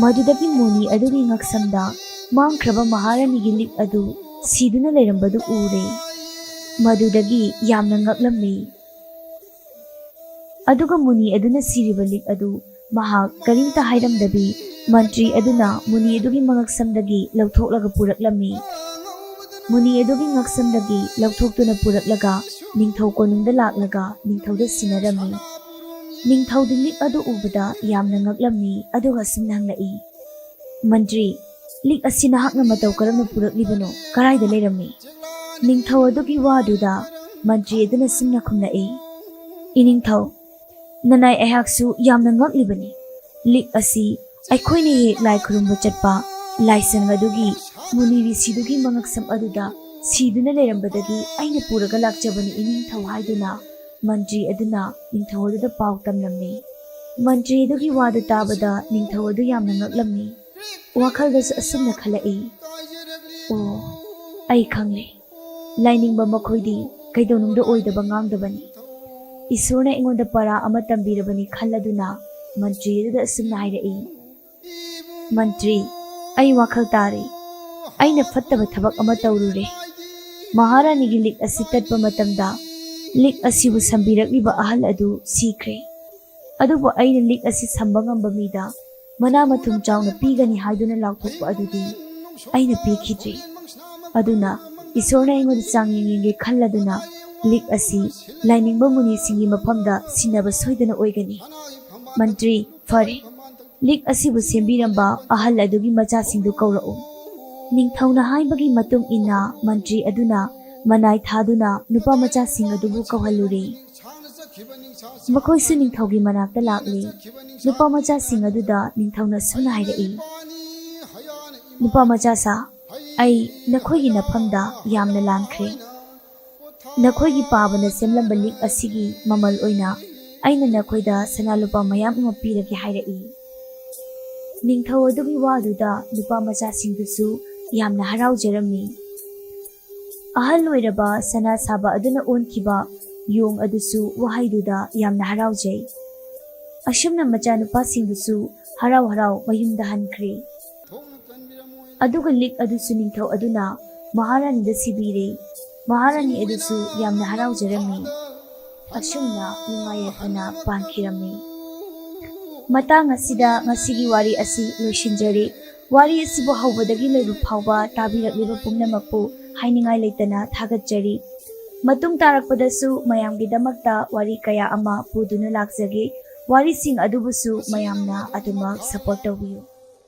ꯃꯗꯨꯗꯒꯤ ꯃꯨꯅꯤ ꯑꯗꯨꯒꯤ ꯉꯛꯁꯝꯗ ꯃꯥꯡꯈ꯭ꯔꯕ ꯃꯍꯥꯔꯥꯅꯤꯒꯤ ꯂꯤꯛ ꯑꯗꯨ ꯁꯤꯗꯨꯅ ꯂꯩꯔꯝꯕꯗꯨ ꯎꯔꯦ꯫ ꯃꯗꯨꯗꯒꯤ ꯌꯥꯝꯅ ꯉꯛꯂꯝꯃꯤ꯫ ꯑꯗꯨꯒ ꯃꯨꯅꯤ ꯑꯗꯨꯅ ꯁꯤꯔꯤꯕ ꯂꯤꯛ ꯑꯗꯨ ꯃꯍꯥꯛ ꯀꯔꯤꯝꯇ ꯍꯥꯏꯔꯝꯗꯕꯤ ꯃꯟꯇ꯭ꯔꯤ ꯑꯗꯨꯅ ꯃꯨꯅꯤ ꯑꯗꯨꯒꯤ ꯃꯉꯛꯁꯝꯗꯒꯤ ꯂꯧꯊꯣꯛꯂꯒ ꯄꯨꯔꯛꯂꯝꯃꯤ꯫ ꯃꯨꯅꯤ ꯑꯗꯨꯒꯤ ꯉꯛꯁꯝꯗꯒꯤ ꯂꯧꯊꯣꯛꯇꯨꯅ ꯄꯨꯔꯛꯂꯒ ꯅꯤꯡꯊꯧ ꯀꯣꯅꯨꯡꯗ ꯂꯥꯛꯂꯒ ꯅꯤꯡꯊꯧꯗ ꯁꯤꯟꯅꯔꯝꯃꯤ꯫ ꯅꯤꯡꯊꯧꯗꯤ ꯂꯤꯛ ꯑꯗꯨ ꯎꯕꯗ ꯌꯥꯝꯅ ꯉꯛꯂꯝꯃꯤ, ꯑꯗꯨꯒ ꯑꯁꯨꯝꯅ ꯍꯪꯂꯛꯏ, "ꯃꯟꯇ꯭ꯔꯤ, ꯂꯤꯛ ꯑꯁꯤ ꯅꯍꯥꯛꯅ ꯃꯇꯧ ꯀꯔꯝꯅ ꯄꯨꯔꯛꯂꯤꯕꯅꯣ? ꯀꯔꯥꯏꯗ ꯂꯩꯔꯝꯃꯤ?" ꯅꯤꯡꯊꯧ ꯑꯗꯨꯒꯤ ꯋꯥꯗꯨꯗ ꯃꯟꯇ꯭ꯔꯤ ꯑꯗꯨꯅ ꯑꯁꯨꯝꯅ ꯈꯨꯝꯂꯛꯏ, "ꯏꯅꯤꯡꯊꯧ, ꯅꯅꯥꯏ ꯑꯩꯍꯥꯛꯁꯨ ꯌꯥꯝꯅ ꯉꯛꯂꯤꯕꯅꯤ꯫ ꯂꯤꯛ ꯑꯁꯤ ꯑꯩꯈꯣꯏꯅ ꯍꯦꯛ ꯂꯥꯏ ꯈꯨꯔꯨꯝꯕ ꯆꯠꯄ ꯂꯥꯏꯁꯪ ꯑꯗꯨꯒꯤ ꯃꯨꯅꯤ ꯔꯤꯁꯤꯗꯨꯒꯤ ꯃꯉꯛꯁꯝ ꯑꯗꯨꯗ ꯁꯤꯗꯨꯅ ꯂꯩꯔꯝꯕꯗꯒꯤ ꯑꯩꯅ ꯄꯨꯔꯒ ꯂꯥꯛꯆꯕꯅꯤ ꯏꯅꯤꯡꯊꯧ" ꯍꯥꯏꯗꯨꯅ ꯃꯟꯇ꯭ꯔꯤ ꯑꯗꯨꯅ ꯅꯤꯡꯊꯧ ꯑꯗꯨꯗ ꯄꯥꯎ ꯇꯝꯂꯝꯃꯤ꯫ ꯃꯟꯇ꯭ꯔꯤ ꯑꯗꯨꯒꯤ ꯋꯥꯗꯨ ꯇꯥꯕꯗ ꯅꯤꯡꯊꯧ ꯑꯗꯨ ꯌꯥꯝꯅ ꯉꯛꯂꯝꯃꯤ꯫ ꯋꯥꯈꯜꯗꯁꯨ ꯑꯁꯨꯝꯅ ꯈꯜꯂꯛꯏ, "ꯑꯣ, ꯑꯩ ꯈꯪꯂꯦ꯫ ꯂꯥꯏꯅꯤꯡꯕ ꯃꯈꯣꯏꯗꯤ ꯀꯩꯗꯧꯅꯨꯡꯗ ꯑꯣꯏꯗꯕ ꯉꯥꯡꯗꯕꯅꯤ꯫ ꯏꯁꯣꯔꯅ ꯑꯩꯉꯣꯟꯗ ꯄꯔꯥ ꯑꯃ ꯇꯝꯕꯤꯔꯕꯅꯤ" ꯈꯜꯂꯗꯨꯅ ꯃꯟꯇ꯭ꯔꯤ ꯑꯗꯨꯗ ꯑꯁꯨꯝꯅ ꯍꯥꯏꯔꯛꯏ, "ꯃꯟꯇ꯭ꯔꯤ, ꯑꯩ ꯋꯥꯈꯜ ꯇꯥꯔꯦ꯫ ꯑꯩꯅ ꯐꯠꯇꯕ ꯊꯕꯛ ꯑꯃ ꯇꯧꯔꯨꯔꯦ꯫ ꯃꯍꯥꯔꯥꯅꯤꯒꯤ ꯂꯤꯛ ꯑꯁꯤ ꯇꯠꯄ ꯃꯇꯝꯗ ꯂꯤꯛ ꯑꯁꯤꯕꯨ ꯁꯝꯕꯤꯔꯛꯂꯤꯕ ꯑꯍꯜ ꯑꯗꯨ ꯁꯤꯈ꯭ꯔꯦ꯫ ꯑꯗꯨꯕꯨ ꯑꯩꯅ ꯂꯤꯛ ꯑꯁꯤ ꯁꯝꯕ ꯉꯝꯕ ꯃꯤꯗ ꯃꯅꯥ ꯃꯊꯨꯝ ꯆꯥꯎꯅ ꯄꯤꯒꯅꯤ" ꯍꯥꯏꯗꯨꯅ ꯂꯥꯎꯊꯣꯛꯄ ꯑꯗꯨꯗꯤ ꯑꯩꯅ ꯄꯤꯈꯤꯗ꯭ꯔꯤ꯫ ꯑꯗꯨꯅ ꯏꯁꯣꯔꯅ ꯑꯩꯉꯣꯟꯗ ꯆꯥꯡꯌꯦꯡ ꯌꯦꯡꯒꯦ ꯈꯜꯂꯗꯨꯅ ꯂꯤꯛ ꯑꯁꯤ ꯂꯥꯏꯅꯤꯡꯕ ꯃꯨꯅꯤꯁꯤꯡꯒꯤ ꯃꯐꯝꯗ ꯁꯤꯟꯅꯕ ꯁꯣꯏꯗꯅ ꯑꯣꯏꯒꯅꯤ꯫ ꯃꯟꯇ꯭ꯔꯤ, ꯐꯔꯦ, ꯂꯤꯛ ꯑꯁꯤꯕꯨ ꯁꯦꯝꯕꯤꯔꯝꯕ ꯑꯍꯜ ꯑꯗꯨꯒꯤ ꯃꯆꯥꯁꯤꯡꯗꯨ ꯀꯧꯔꯛꯎ꯫ ꯅꯤꯡꯊꯧꯅ ꯍꯥꯏꯕꯒꯤ ꯃꯇꯨꯡ ꯏꯟꯅ ꯃꯟꯇ꯭ꯔꯤ ꯑꯗꯨꯅ ꯃꯅꯥꯏ ꯊꯥꯗꯨꯅ ꯅꯨꯄꯥ ꯃꯆꯥꯁꯤꯡ ꯑꯗꯨꯕꯨ ꯀꯧꯍꯜꯂꯨꯔꯦ꯫ ꯃꯈꯣꯏꯁꯨ ꯅꯤꯡꯊꯧꯒꯤ ꯃꯅꯥꯛꯇ ꯂꯥꯛꯂꯦ꯫ ꯅꯨꯄꯥ ꯃꯆꯥꯁꯤꯡ ꯑꯗꯨꯗ ꯅꯤꯡꯊꯧꯅ ꯁꯨꯝꯅ ꯍꯥꯏꯔꯛꯏ, "ꯅꯨꯄꯥ ꯃꯆꯥꯁꯥ, ꯑꯩ ꯅꯈꯣꯏꯒꯤ ꯅꯐꯝꯗ ꯌꯥꯝꯅ ꯂꯥꯟꯈ꯭ꯔꯦ꯫ ꯅꯈꯣꯏꯒꯤ ꯄꯥꯕꯅ ꯁꯦꯝꯂꯝꯕ ꯂꯤꯛ ꯑꯁꯤꯒꯤ ꯃꯃꯜ ꯑꯣꯏꯅ ꯑꯩꯅ ꯅꯈꯣꯏꯗ ꯁꯅꯥ ꯂꯨꯄꯥ ꯃꯌꯥꯝ ꯑꯃ ꯄꯤꯔꯒꯦ" ꯍꯥꯏꯔꯛꯏ꯫ ꯅꯤꯡꯊꯧ ꯑꯗꯨꯒꯤ ꯋꯥꯗꯨꯗ ꯅꯨꯄꯥ ꯃꯆꯥꯁꯤꯡꯗꯨꯁꯨ ꯌꯥꯝꯅ ꯍꯔꯥꯎꯖꯔꯝꯃꯤ꯫ ꯑꯍꯜ ꯑꯣꯏꯔꯕ ꯁꯅꯥ ꯁꯥꯕ ꯑꯗꯨꯅ ꯑꯣꯟꯈꯤꯕ ꯌꯣꯡ ꯑꯗꯨꯁꯨ ꯋꯥꯍꯩꯗꯨꯗ ꯌꯥꯝꯅ ꯍꯔꯥꯎꯖꯩ꯫ ꯑꯁꯨꯝꯅ ꯃꯆꯥꯅꯨꯄꯥꯁꯤꯡꯗꯨꯁꯨ ꯍꯔꯥꯎ ꯍꯔꯥꯎ ꯃꯌꯨꯝꯗ ꯍꯟꯈ꯭ꯔꯦ꯫ ꯑꯗꯨꯒ ꯂꯤꯛ ꯑꯗꯨꯁꯨ ꯅꯤꯡꯊꯧ ꯑꯗꯨꯅ ꯃꯍꯥꯔꯥꯅꯤꯗ ꯁꯤꯕꯤꯔꯦ꯫ ꯃꯍꯥꯔꯥꯅꯤ ꯑꯗꯨꯁꯨ ꯌꯥꯝꯅ ꯍꯔꯥꯎꯖꯔꯝꯃꯤ꯫ ꯑꯁꯨꯝꯅ ꯅꯨꯡꯉꯥꯏ ꯌꯥꯏꯐꯅ ꯄꯥꯟꯈꯤꯔꯝꯃꯤ꯫ ꯃꯇꯥꯡ ꯑꯁꯤꯗ ꯉꯁꯤꯒꯤ ꯋꯥꯔꯤ ꯑꯁꯤ ꯂꯣꯏꯁꯤꯟꯖꯔꯤ꯫ ꯋꯥꯔꯤ ꯑꯁꯤꯕꯨ ꯍꯧꯕꯗꯒꯤ ꯂꯣꯏꯕ ꯐꯥꯎꯕ ꯇꯥꯕꯤꯔꯛꯂꯤꯕ ꯄꯨꯝꯅꯃꯛꯄꯨ ꯍꯥꯏꯅꯤꯡꯉꯥꯏ ꯂꯩꯇꯅ ꯊꯥꯒꯠꯆꯔꯤ꯫ ꯃꯇꯨꯡ ꯇꯥꯔꯛꯄꯗꯁꯨ ꯃꯌꯥꯝꯒꯤꯗꯃꯛꯇ ꯋꯥꯔꯤ ꯀꯌꯥ ꯑꯃ ꯄꯨꯗꯨꯅ ꯂꯥꯛꯆꯒꯦ꯫ ꯋꯥꯔꯤꯁꯤꯡ ꯑꯗꯨꯕꯨꯁꯨ ꯃꯌꯥꯝꯅ ꯑꯗꯨꯃꯛ support ꯇꯧꯕꯤꯌꯨ꯫